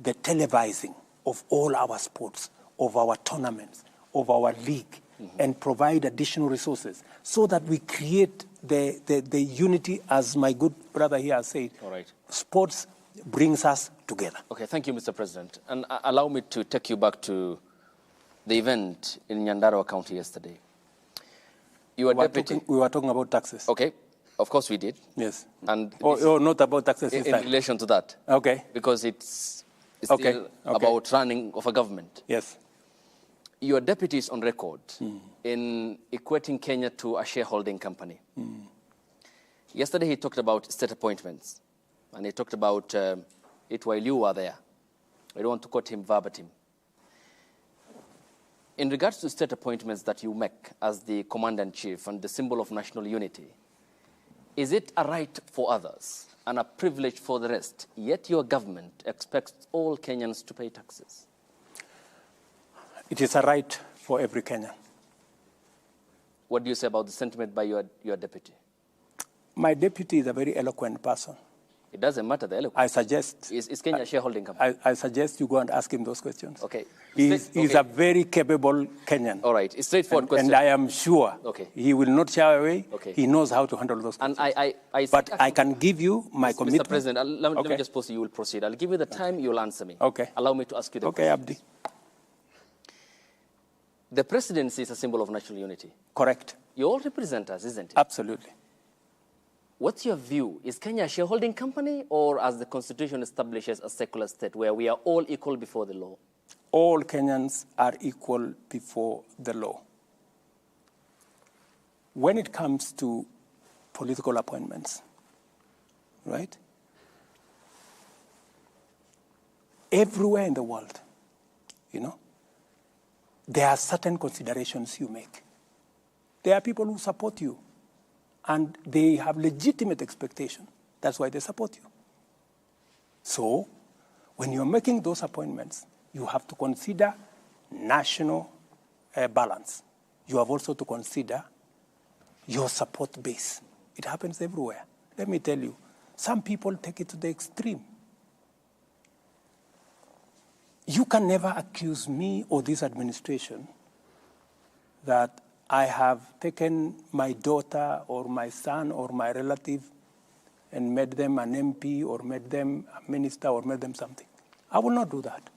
the televising of all our sports, of our tournaments, of our league, and provide additional resources so that we create the unity, as my good brother here has said. All right. Sports brings us together. Okay, thank you, Mr. President. And allow me to take you back to the event in Nyandarua County yesterday. You were deputy. We were talking about taxes. Okay, of course we did. Yes. And or not about taxes in relation to that. Okay. Because it's still about running of a government. Yes. Your deputy is on record in equating Kenya to a shareholding company. Yesterday he talked about state appointments, and he talked about it while you were there. I don't want to quote him verbatim. In regards to state appointments that you make as the commander-in-chief and the symbol of national unity, is it a right for others and a privilege for the rest, yet your government expects all Kenyans to pay taxes? It is a right for every Kenyan. What do you say about the sentiment by your deputy? My deputy is a very eloquent person. It doesn't matter, the eloquence. I suggest... Is Kenya a shareholding company? I suggest you go and ask him those questions. Okay. He's a very capable Kenyan. All right. It's straightforward question. And I am sure he will not shy away. Okay. He knows how to handle those questions. And but I can give you my commitment. Mr. President, let me just pause. You will proceed. I'll give you the time. You'll answer me. Okay. Allow me to ask you the question. Okay, Abdi. The presidency is a symbol of national unity. Correct. You all represent us, isn't it? Absolutely. What's your view? Is Kenya a shareholding company, or as the constitution establishes a secular state where we are all equal before the law? All Kenyans are equal before the law. When it comes to political appointments, right? Everywhere in the world, you know, there are certain considerations you make. There are people who support you, and they have legitimate expectation. That's why they support you. So when you're making those appointments, you have to consider national balance. You have also to consider your support base. It happens everywhere. Let me tell you, some people take it to the extreme. You can never accuse me or this administration that I have taken my daughter or my son or my relative and made them an MP or made them a minister or made them something. I will not do that.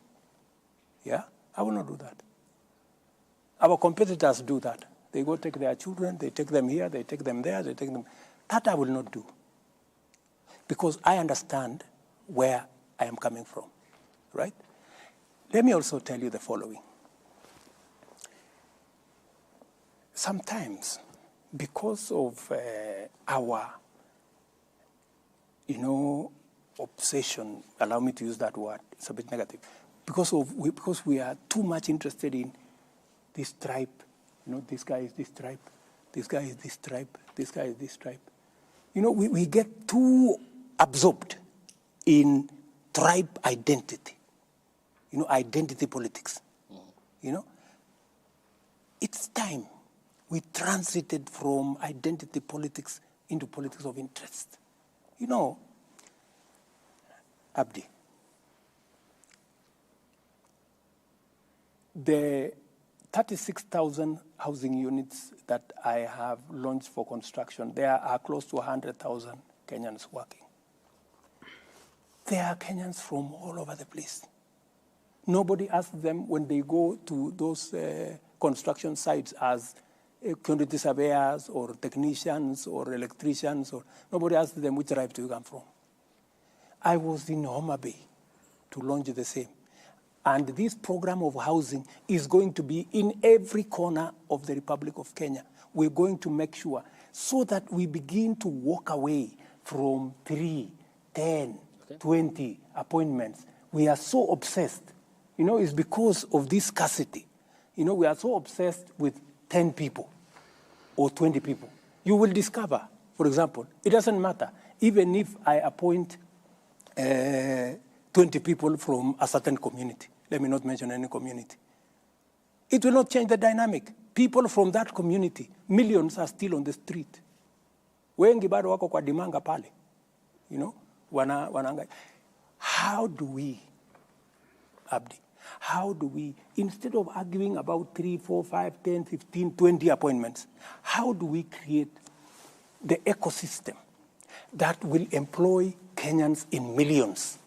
Yeah, I will not do that. Our competitors do that. They go take their children, they take them here, they take them there, they take them. That I will not do. Because I understand where I am coming from, right? Let me also tell you the following. Sometimes, because of our, you know, obsession, allow me to use that word, it's a bit negative, because we are too much interested in this tribe, you know, this guy is this tribe, this guy is this tribe, this guy is this tribe. You know, we get too absorbed in tribe identity, you know, identity politics, you know. It's time we transited from identity politics into politics of interest. You know, Abdi, the 36,000 housing units that I have launched for construction, there are close to 100,000 Kenyans working. There are Kenyans from all over the place. Nobody asks them when they go to those construction sites as, quantity surveyors or technicians or electricians, or nobody asked them which tribe do you come from. I was in Homa Bay to launch the same. And this program of housing is going to be in every corner of the Republic of Kenya. We're going to make sure so that we begin to walk away from 3, 10, 20 appointments. We are so obsessed. You know, it's because of this scarcity. You know, we are so obsessed with 10 people or 20 people. You will discover, for example, it doesn't matter. Even if I appoint 20 people from a certain community, let me not mention any community, it will not change the dynamic. People from that community, millions are still on the street. Wengi bado wako kwa dimanga pale. You know, wanaangalia. How do we, Abdi, how do we, instead of arguing about 3, 4, 5, 10, 15, 20 appointments, how do we create the ecosystem that will employ Kenyans in millions,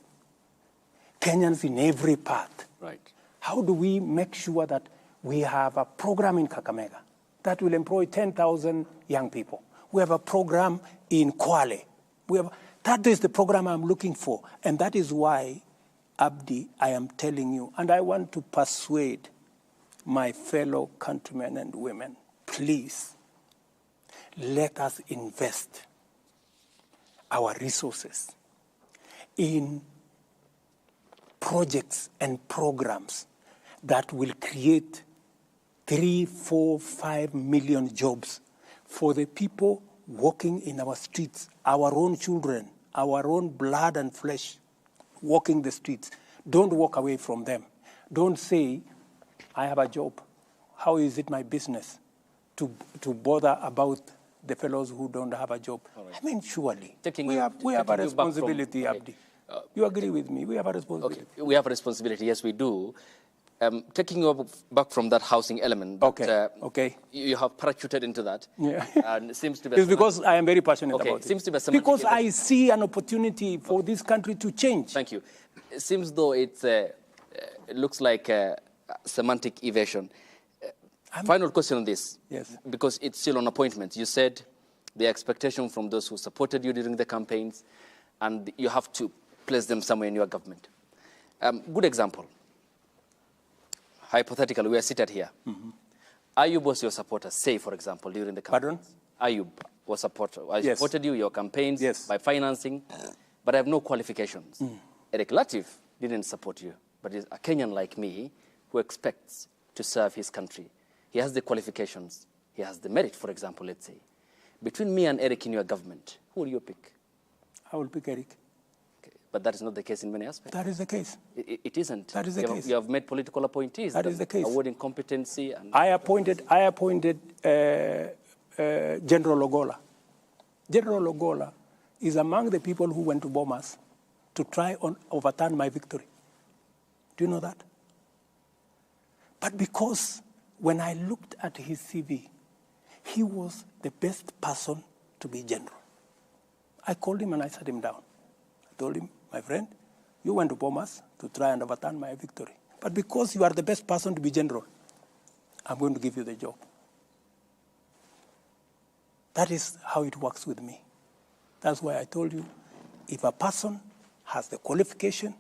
Kenyans in every part? Right. How do we make sure that we have a program in Kakamega that will employ 10,000 young people? We have a program in Kwale. That is the program I'm looking for. And that is why, Abdi, I am telling you, and I want to persuade my fellow countrymen and women, please, let us invest our resources in projects and programs that will create 3, 4, 5 million jobs for the people walking in our streets, our own children, our own blood and flesh, walking the streets. Don't walk away from them. Don't say, I have a job. How is it my business to bother about the fellows who don't have a job? Right. I mean, surely. We have a responsibility, Abdi. You agree with me? We have a responsibility. Okay. We have a responsibility, yes, we do. Taking you back from that housing element, but, okay. Okay. You have parachuted into that. Yeah. And it seems to be. It's because I am very passionate about it. Seems to be because I see an opportunity for this country to change. Thank you. It seems though it's, it looks like a semantic evasion. Final question on this. Yes. Because it's still on appointments. You said the expectation from those who supported you during the campaigns, and you have to place them somewhere in your government. Good example. Hypothetically, we are seated here. Mm-hmm. Ayub was your supporter, say, for example, during the campaign. Pardon? Ayub was supporter. I yes. supported you, your campaigns, yes. by financing, but I have no qualifications. Mm. Eric Latif didn't support you, but he's a Kenyan like me who expects to serve his country. He has the qualifications. He has the merit, for example, let's say. Between me and Eric in your government, who will you pick? I will pick Eric. But that is not the case in many aspects. That is the case. It isn't. That is the case. You have made political appointees. That is the case. Awarding competency. And I appointed General Ogola. General Ogola is among the people who went to Bomas to try and overturn my victory. Do you know that? But because when I looked at his CV, he was the best person to be general. I called him and I sat him down. I told him, my friend, you went to Bomas to try and overturn my victory. But because you are the best person to be general, I'm going to give you the job. That is how it works with me. That's why I told you, if a person has the qualification,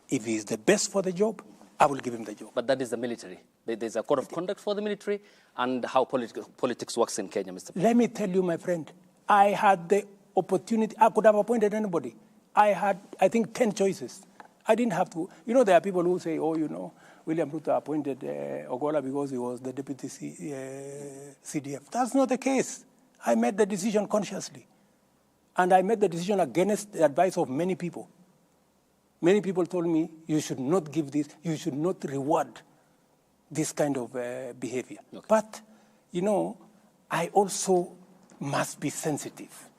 if he is the best for the job, I will give him the job. But that is the military. There's a code of conduct for the military and how politics works in Kenya, Mr. President. Let me tell you, my friend, I had the opportunity. I could have appointed anybody. I had, I think, 10 choices. I didn't have to. You know, there are people who say, oh, you know, William Ruto appointed Ogola because he was the deputy CDF. That's not the case. I made the decision consciously. And I made the decision against the advice of many people. Many people told me, you should not give this, you should not reward this kind of behavior. Okay. But, you know, I also must be sensitive.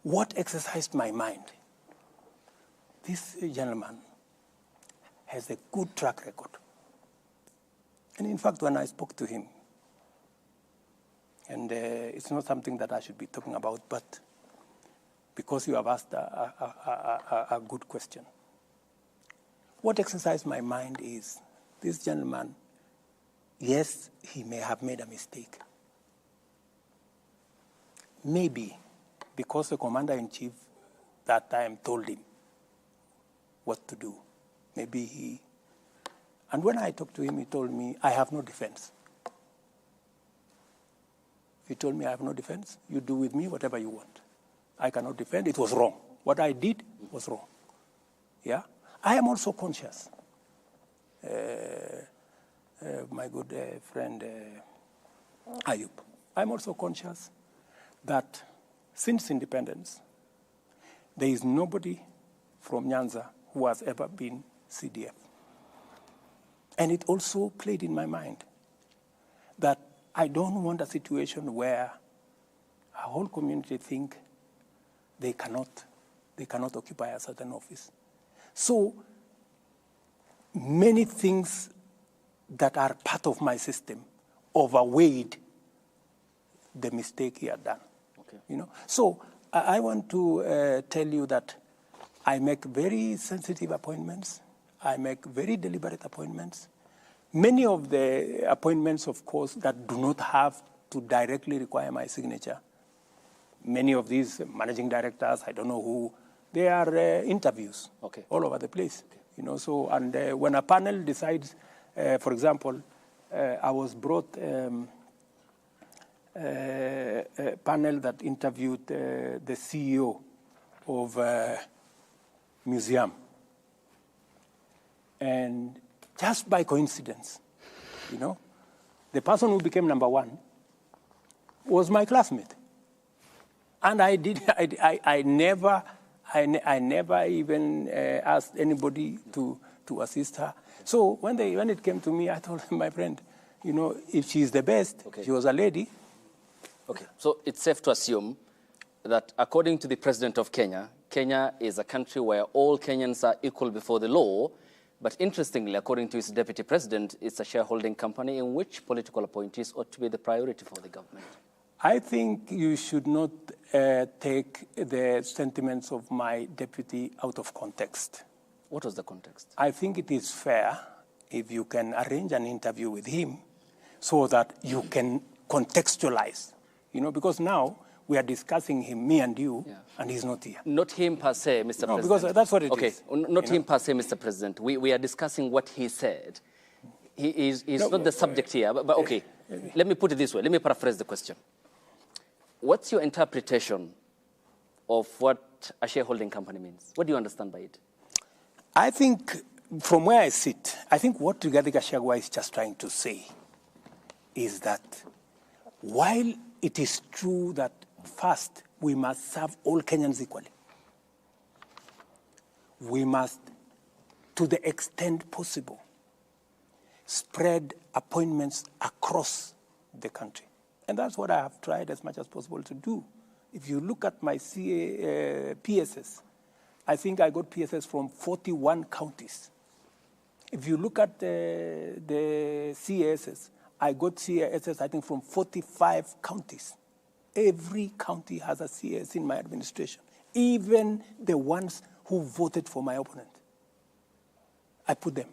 What exercised my mind? This gentleman has a good track record. And in fact, when I spoke to him, and it's not something that I should be talking about, but because you have asked a good question. What exercised my mind is this gentleman, yes, he may have made a mistake, Maybe because the commander-in-chief that time told him what to do. Maybe he... And when I talked to him, he told me, I have no defense. He told me, I have no defense. You do with me whatever you want. I cannot defend. It was wrong. What I did was wrong. Yeah? I am also conscious. My good friend Ayub. I'm also conscious that since independence, there is nobody from Nyanza who has ever been CDF. And it also played in my mind that I don't want a situation where a whole community think they cannot occupy a certain office. So many things that are part of my system overweighed the mistake he had done. Okay. You know? So I want to tell you that I make very sensitive appointments. I make very deliberate appointments. Many of the appointments, of course, that do not have to directly require my signature. Many of these managing directors, I don't know who, they are interviews all over the place. Okay. You know, so, and when a panel decides, for example, I was brought a panel that interviewed the CEO of museum. And just by coincidence, you know, the person who became number one was my classmate. And I did, I never even asked anybody to assist her. So when it came to me, I told my friend, you know, if she's the best, she was a lady. Okay, so it's safe to assume that according to the president of Kenya, Kenya is a country where all Kenyans are equal before the law. But interestingly, according to his deputy president, it's a shareholding company in which political appointees ought to be the priority for the government. I think you should not take the sentiments of my deputy out of context. What was the context? I think it is fair if you can arrange an interview with him so that you can contextualize. You know, because now we are discussing him, me and you, and he's not here. Not him per se, Mr. No, President. because that's what it is. Okay, not him per se, Mr. President. We are discussing what he said. He is not the subject here, but okay. Let me put it this way. Let me paraphrase the question. What's your interpretation of what a shareholding company means? What do you understand by it? I think, from where I sit, I think what Rigathi Gachagua is just trying to say is that while it is true that first we must serve all Kenyans equally, we must, to the extent possible, spread appointments across the country. And that's what I have tried as much as possible to do. If you look at my PSS, I think I got PSS from 41 counties. If you look at the CASS, I got CASS, I think, from 45 counties. Every county has a CAS in my administration, even the ones who voted for my opponent. I put them.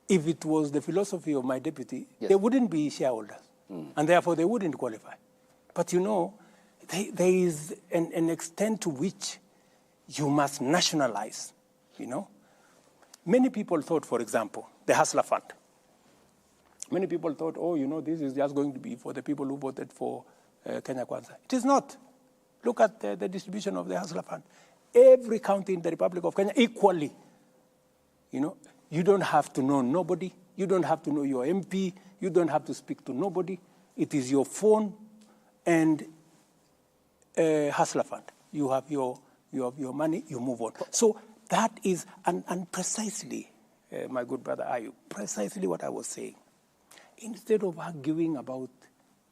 If it was the philosophy of my deputy, they wouldn't be shareholders, and therefore they wouldn't qualify. But you know, there is an extent to which you must nationalize, you know. Many people thought, for example, the Hustler Fund. Many people thought, oh, you know, this is just going to be for the people who voted for Kenya Kwanza. It is not. Look at the distribution of the Hustler Fund. Every county in the Republic of Kenya equally. You know, you don't have to know nobody. You don't have to know your MP. You don't have to speak to nobody. It is your phone and Hustler Fund. You have your money, you move on. So that is, and precisely, my good brother Ayub, precisely what I was saying. Instead of arguing about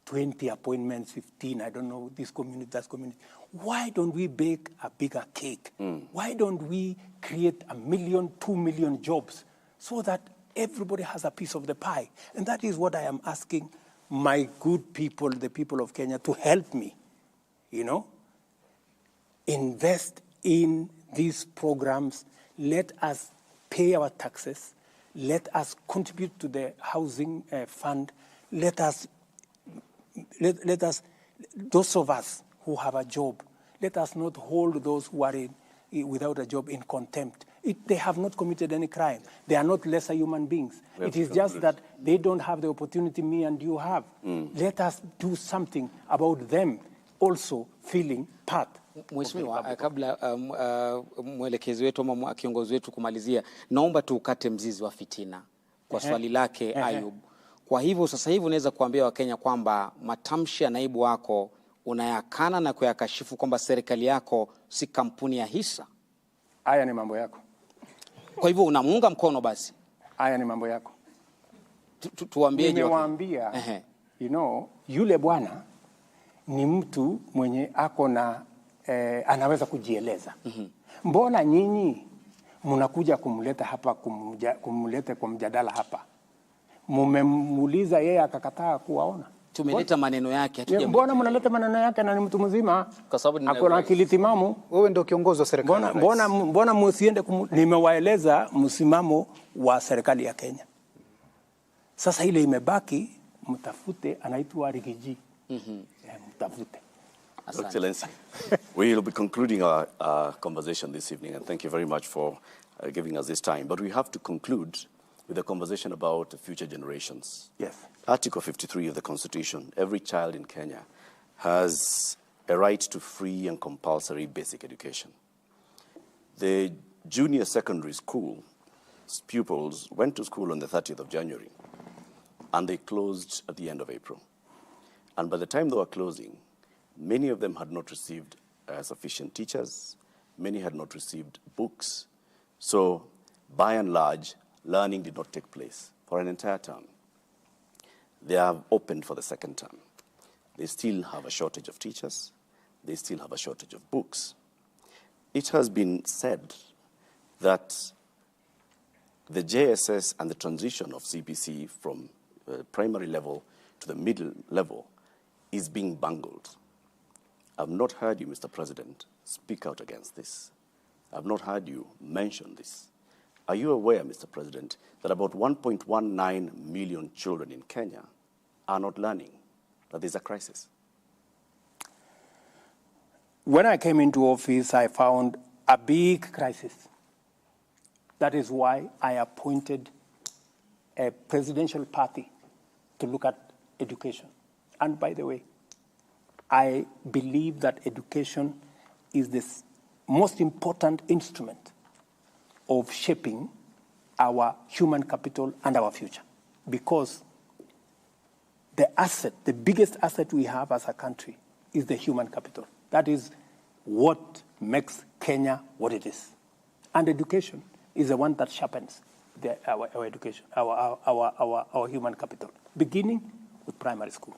20 appointments, 15, I don't know, this community, that community, why don't we bake a bigger cake? Why don't we create 1 million, 2 million jobs so that everybody has a piece of the pie? And that is what I am asking my good people, the people of Kenya, to help me, you know, invest in these programs. Let us pay our taxes. Let us contribute to the housing fund. Let us Those of us who have a job, let us not hold those who are without a job in contempt. They have not committed any crime. They are not lesser human beings. It is just that they don't have the opportunity me and you have. Let us do something about them also feeling part. Mheshimiwa, kabla mwelekezi wetu ama kiongozi wetu kumalizia, naomba tuukate mzizi wa fitina kwa swali lake Ayub. Kwa hivyo sasa hivi unaweza kuambia Wakenya kwamba matamshi ya naibu wako unayakana na kuyakashifu kwamba serikali yako si kampuni ya hisa. Haya ni mambo yako. Kwa hivyo unamuunga mkono basi? Haya ni mambo yako. Tuambie. Nimewaambia, you know, yule bwana ni mtu mwenye ako na anaweza kujieleza. Mbona nyinyi mnakuja kumleta hapa, kumleta kwa mjadala hapa? Mumemuuliza yeye akakataa kuwaona. Tumeleta maneno yake. Mbona mnaleta maneno yake na ni mtu mzima? Kwa sababu ako na akili timamu. Wewe ndio kiongozi wa serikali. Mbona msiende? Nimewaeleza msimamo wa serikali ya Kenya. Sasa ile imebaki, mtafute anaitwa Rigiji. Mtafute. Excellency, we will be concluding our conversation this evening, and thank you very much for giving us this time. But we have to conclude with a conversation about future generations. Yes. Article 53 of the Constitution, every child in Kenya has a right to free and compulsory basic education. The junior secondary school pupils went to school on the 30th of January, and they closed at the end of April. And by the time they were closing, many of them had not received sufficient teachers, many had not received books. So, by and large, learning did not take place for an entire term. They have opened for the second term. They still have a shortage of teachers. They still have a shortage of books. It has been said that the JSS and the transition of CBC from primary level to the middle level is being bungled. I've not heard you, Mr. President, speak out against this. I've not heard you mention this. Are you aware, Mr. President, that about 1.19 million children in Kenya are not learning, that there's a crisis? When I came into office, I found a big crisis. That is why I appointed a presidential party to look at education. And by the way, I believe that education is the most important instrument of shaping our human capital and our future. Because the asset, the biggest asset we have as a country is the human capital. That is what makes Kenya what it is. And education is the one that sharpens our education, our human capital, beginning with primary school.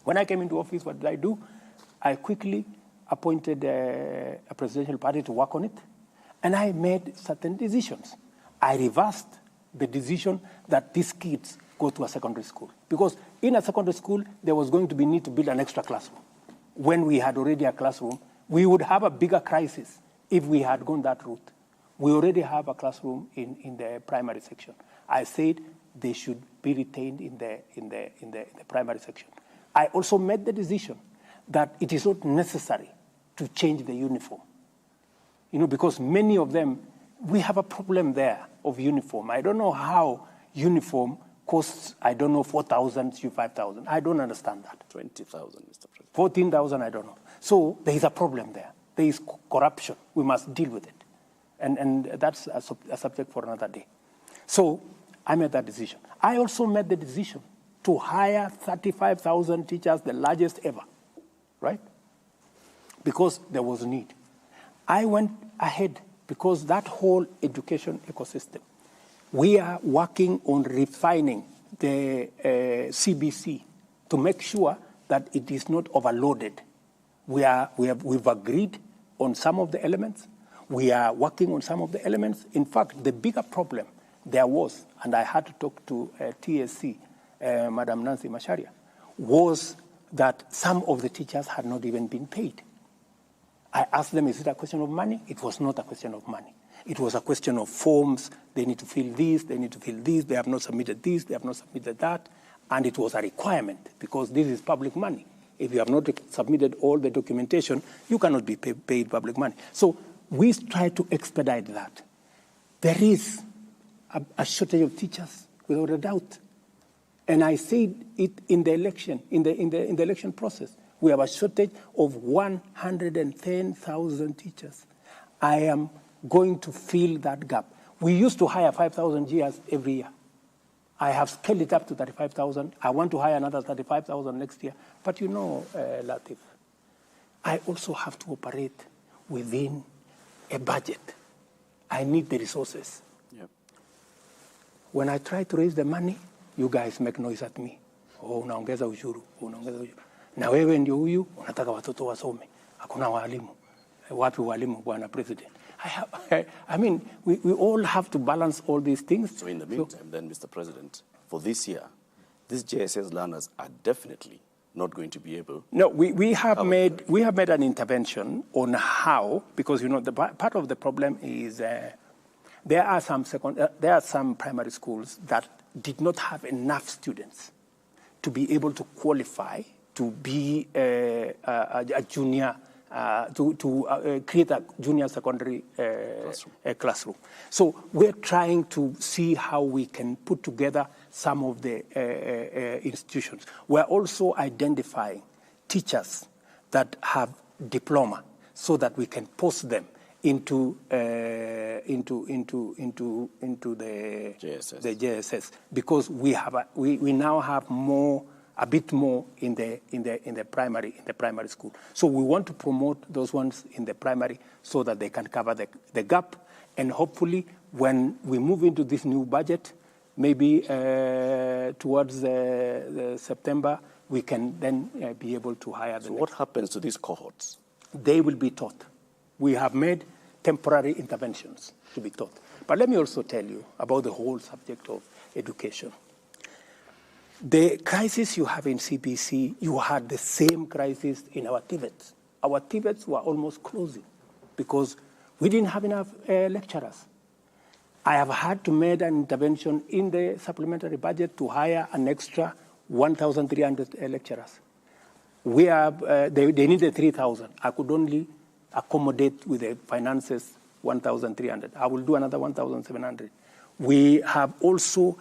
When I came into office, what did I do? I quickly appointed a presidential party to work on it, and I made certain decisions. I reversed the decision that these kids go to a secondary school, because in a secondary school, there was going to be need to build an extra classroom. When we had already a classroom, we would have a bigger crisis if we had gone that route. We already have a classroom in the primary section. I said they should be retained in the primary section. I also made the decision that it is not necessary to change the uniform. You know, because many of them, we have a problem there of uniform. I don't know how uniform costs, I don't know, 4,000 to 5,000. I don't understand that. 20,000, Mr. President. 14,000, I don't know. So there is a problem there. There is corruption. We must deal with it. And that's a subject for another day. So I made that decision. I also made the decision to hire 35,000 teachers, the largest ever, right? Because there was need. I went ahead because that whole education ecosystem, we are working on refining the CBC to make sure that it is not overloaded. We've agreed on some of the elements. We are working on some of the elements. In fact, the bigger problem there was, and I had to talk to TSC, Madam Nancy Macharia, was that some of the teachers had not even been paid. I asked them, is it a question of money? It was not a question of money. It was a question of forms. They need to fill this, they need to fill this, they have not submitted this, they have not submitted that. And it was a requirement because this is public money. If you have not submitted all the documentation, you cannot be paid public money. So we try to expedite that. There is a shortage of teachers, without a doubt. And I said it in the election, in the election process. We have a shortage of 110,000 teachers. I am going to fill that gap. We used to hire 5,000 GRs every year. I have scaled it up to 35,000. I want to hire another 35,000 next year. But you know, Latif, I also have to operate within a budget. I need the resources. Yep. When I try to raise the money, you guys make noise at me. Oh, unaongeza ushuru, unaongeza ushuru. Na wewe ndio huyu, unataka watoto wasome. Hakuna walimu. Wapi walimu, bwana president? I mean, we all have to balance all these things. So in the meantime, then, Mr. President, for this year, these JSS learners are definitely not going to be able. No, we have made an intervention on how, because you know the part of the problem is there are some primary schools that did not have enough students to be able to qualify to be a junior. To create a junior secondary classroom. So we're trying to see how we can put together some of the institutions. We're also identifying teachers that have diploma so that we can post them into the JSS. The JSS, because we have we now have more. A bit more in the primary school. So we want to promote those ones in the primary so that they can cover the gap. And hopefully when we move into this new budget, maybe towards the September, we can then be able to hire them. So what happens to these cohorts? They will be taught. We have made temporary interventions to be taught. But let me also tell you about the whole subject of education. The crisis you have in CBC, you had the same crisis in our TVETs. Our TVETs were almost closing because we didn't have enough lecturers. I have had to make an intervention in the supplementary budget to hire an extra 1,300 lecturers. We have, they needed 3,000. I could only accommodate with the finances 1,300. I will do another 1,700. We have also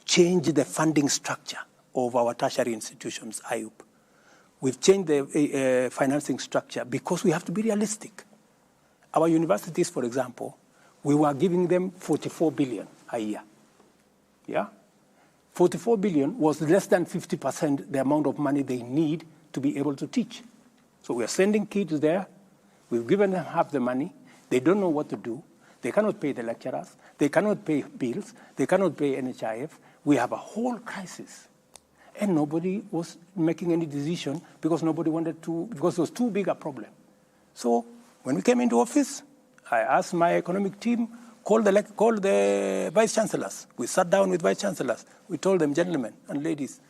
changed the funding structure of our tertiary institutions, IUP. We've changed the financing structure because we have to be realistic. Our universities, for example, we were giving them 44 billion a year. Yeah? 44 billion was less than 50% the amount of money they need to be able to teach. So we are sending kids there. We've given them half the money. They don't know what to do. They cannot pay the lecturers. They cannot pay bills. They cannot pay NHIF. We have a whole crisis. And nobody was making any decision because nobody wanted to, because it was too big a problem. So when we came into office, I asked my economic team, call the vice chancellors. We sat down with vice chancellors. We told them, gentlemen and ladies,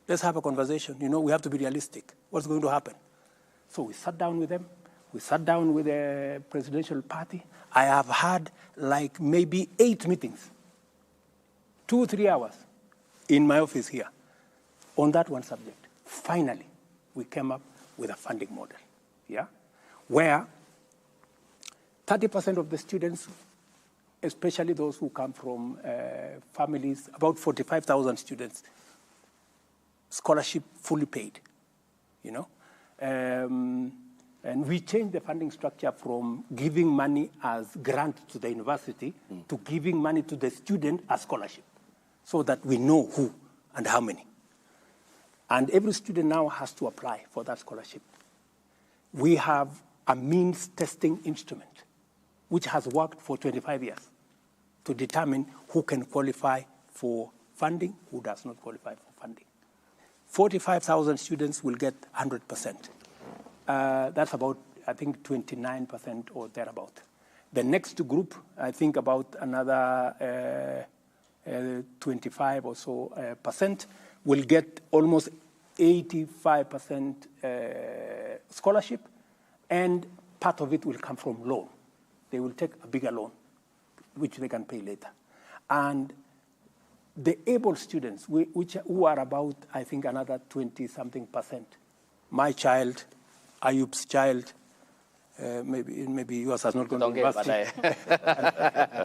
let's have a conversation. You know, we have to be realistic. What's going to happen? So we sat down with them. We sat down with the presidential party. I have had like maybe 8 meetings, 2-3 hours in my office here on that one subject. Finally, we came up with a funding model, yeah, where 30% of the students, especially those who come from families, about 45,000 students, scholarship fully paid, you know. And we changed the funding structure from giving money as grant to the university to giving money to the student as scholarship, so that we know who and how many. And every student now has to apply for that scholarship. We have a means testing instrument, which has worked for 25 years to determine who can qualify for funding, who does not qualify for funding. 45,000 students will get 100%. That's about, I think, 29% or thereabout. The next group, I think about another 25 or so percent, will get almost 85% scholarship, and part of it will come from loan. They will take a bigger loan, which they can pay later. And the able students, who are about, I think, another 20-something percent, My child, Ayub's child, maybe yours has not gone to university.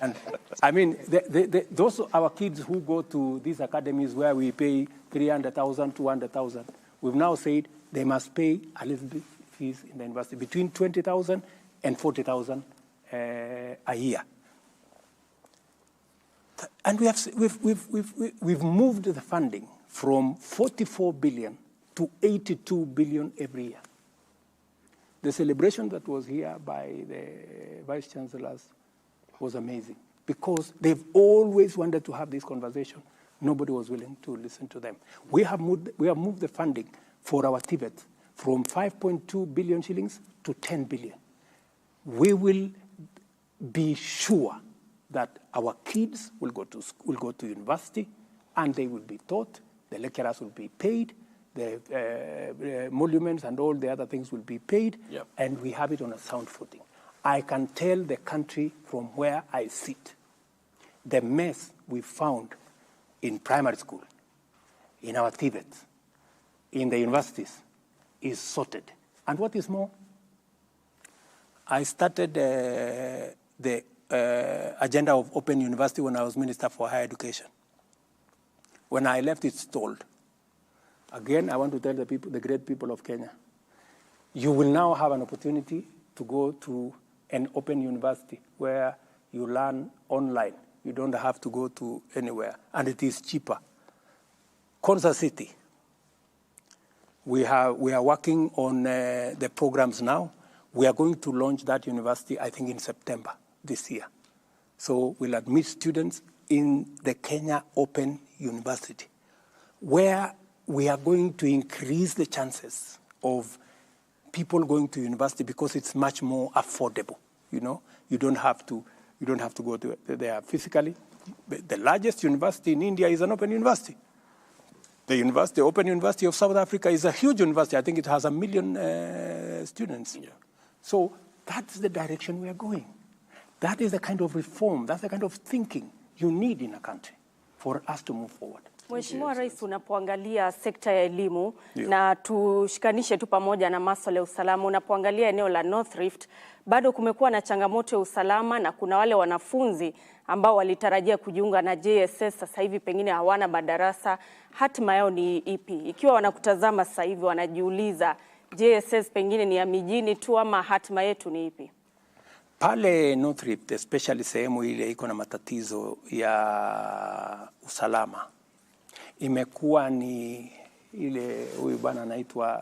And I mean, those are our kids who go to these academies where we pay 300,000, 200,000. We've now said they must pay a little bit fees in the university, between 20,000 and 40,000 a year. And we've moved the funding from 44 billion to 82 billion every year. The celebration that was here by the vice chancellors was amazing because they've always wanted to have this conversation. Nobody was willing to listen to them. We have moved the funding for our TVET from 5.2 billion shillings to 10 billion. We will be sure that our kids will go to school, will go to university, and they will be taught, the lecturers will be paid, the emoluments and all the other things will be paid, yep. And we have it on a sound footing. I can tell the country from where I sit, the mess we found in primary school, in our TVETs, in the universities, is sorted. And what is more, I started the agenda of Open University when I was Minister for Higher Education. When I left, it stalled. Again, I want to tell the people, the great people of Kenya, you will now have an opportunity to go to an open university where you learn online. You don't have to go to anywhere, and it is cheaper. Konza City, we are working on the programs now. We are going to launch that university, I think, in September this year. So we'll admit students in the Kenya Open University, where we are going to increase the chances of people going to university because it's much more affordable. You know, you don't have to go to there physically. The largest university in India is an open university. The university, Open University of South Africa, is a huge university. I think it has 1 million students. Yeah. So that's the direction we are going. That is the kind of reform, that's the kind of thinking you need in a country for us to move forward. Mheshimiwa Rais, unapoangalia sekta ya elimu na tushikanishe tu pamoja na masuala ya usalama, unapoangalia eneo la North Rift bado kumekuwa na changamoto ya usalama na kuna wale wanafunzi ambao walitarajia kujiunga na JSS sasa hivi pengine hawana madarasa. Hatima yao ni ipi? Ikiwa wanakutazama sasa hivi wanajiuliza JSS pengine ni ya mijini tu ama hatima yetu ni ipi? Pale North Rift, especially sehemu ile iko na matatizo ya usalama, imekuwa ni ile huyu bwana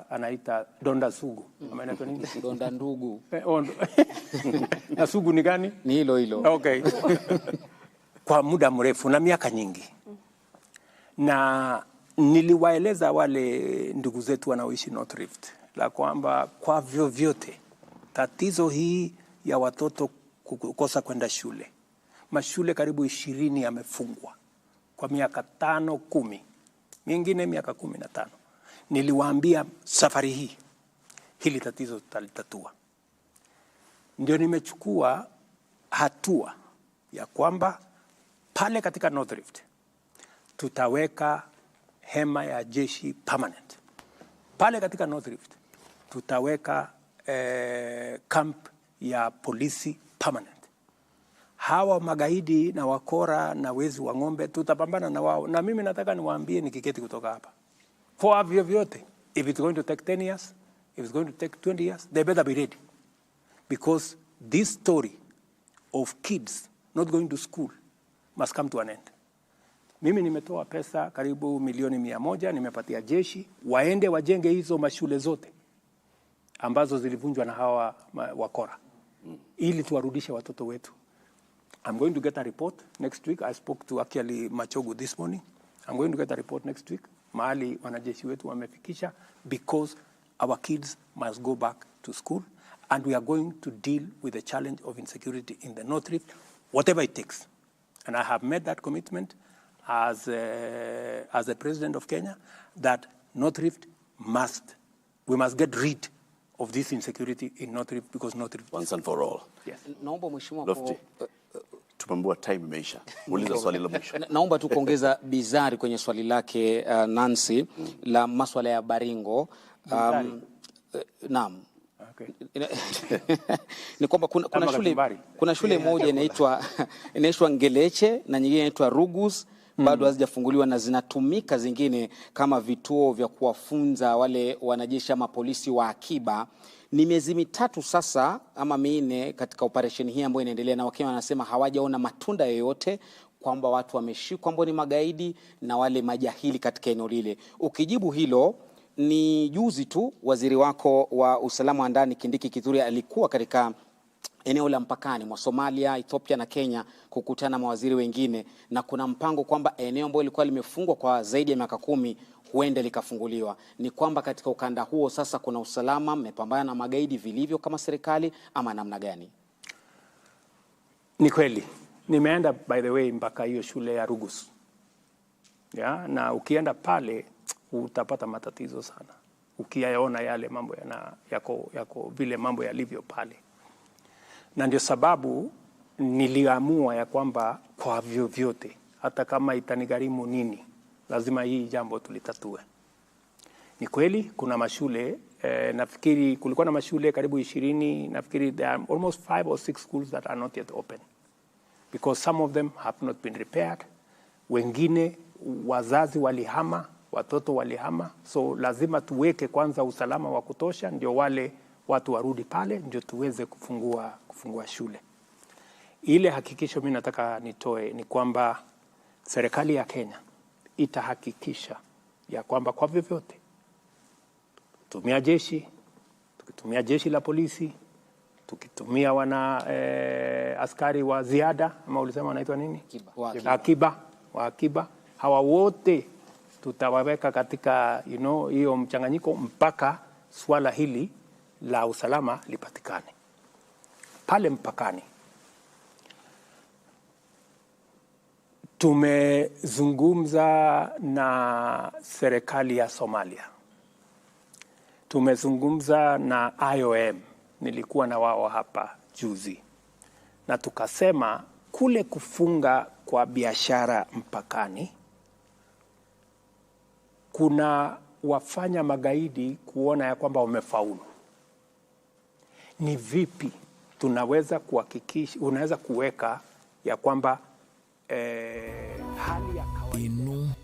anaita donda sugu. Ama inaitwa nini? Donda ndugu. Na sugu ni gani? Ni hilo hilo. Okay. Kwa muda mrefu na miaka nyingi. Na niliwaeleza wale ndugu zetu wanaoishi North Rift la kwamba kwa vyovyote tatizo hii ya watoto kukosa kwenda shule, mashule karibu 20 yamefungwa kwa miaka 5, 10, mingine miaka 15. Niliwaambia safari hii hili tatizo tutalitatua. Ndio nimechukua hatua ya kwamba pale katika North Rift tutaweka hema ya jeshi permanent. Pale katika North Rift tutaweka camp ya polisi permanent. Hawa magaidi na wakora na wezi wa ng'ombe tutapambana na wao. Na mimi nataka niwaambie nikiketi kutoka hapa, for vyovyote, if it's going to take 10 years, if it's going to take 20 years, they better be ready. Because this story of kids not going to school must come to an end. Mimi nimetoa pesa karibu milioni 100, nimepatia jeshi waende wajenge hizo mashule zote ambazo zilivunjwa na hawa wakora, ili tuwarudishe watoto wetu. I'm going to get a report next week. I spoke to actually Machogu this morning. I'm going to get a report next week. Mahali wanajeshi wetu wamefikisha, because our kids must go back to school, and we are going to deal with the challenge of insecurity in the North Rift, whatever it takes. And I have made that commitment as the president of Kenya, that North Rift we must get rid of this insecurity in North Rift, because North Rift... Once and for all. Yes. Naomba mheshimiwa, tumemwambia time imeisha. Uliza swali la mwisho. Naomba tu kuongeza bizari kwenye swali lake Nancy la masuala ya Baringo. Naam. Okay. Ni kwamba kuna shule moja inaitwa Ngeleche na nyingine inaitwa Rugus, bado hazijafunguliwa na zinatumika zingine kama vituo vya kuwafunza wale wanajeshi ama polisi wa akiba. Ni miezi 3 sasa ama 4 katika operation hii ambayo inaendelea, na Wakenya wanasema hawajaona matunda yoyote, kwamba watu wameshikwa ambao ni magaidi na wale majahili katika eneo lile. Ukijibu hilo, ni juzi tu waziri wako wa usalama wa ndani Kindiki Kithure alikuwa katika eneo la mpakani mwa Somalia, Ethiopia na Kenya kukutana mawaziri wengine, na kuna mpango kwamba eneo ambalo lilikuwa limefungwa kwa zaidi ya miaka 10 huenda likafunguliwa. Ni kwamba katika ukanda huo sasa kuna usalama, mmepambana na magaidi vilivyo kama serikali ama namna gani? Ni kweli. Nimeenda by the way mpaka hiyo shule ya Rugus. Ya, na ukienda pale utapata matatizo sana. Ukiyaona yale mambo yako vile mambo yalivyo pale. Na ndio sababu niliamua ya kwamba kwa vyovyote, hata kama itanigharimu nini, lazima hii jambo tulitatue. Ni kweli kuna mashule, nafikiri kulikuwa na mashule karibu 20, nafikiri there are almost 5 or 6 schools that are not yet open because some of them have not been repaired. Wengine wazazi walihama, watoto walihama, so lazima tuweke kwanza usalama wa kutosha ndio wale watu warudi pale ndio tuweze kufungua shule. Ile hakikisho mimi nataka nitoe ni kwamba serikali ya Kenya itahakikisha ya kwamba kwa vyovyote tumia jeshi, tukitumia jeshi la polisi, tukitumia wana askari wa ziada ama ulisema wanaitwa nini? Akiba. Wa akiba. Hawa wote tutawaweka katika hiyo mchanganyiko mpaka swala hili la usalama lipatikane. Pale mpakani tumezungumza na serikali ya Somalia, tumezungumza na IOM, nilikuwa na wao hapa juzi, na tukasema kule kufunga kwa biashara mpakani kuna wafanya magaidi kuona ya kwamba wamefaulu. Ni vipi tunaweza kuhakikisha, unaweza kuweka ya kwamba hali ya kawaida.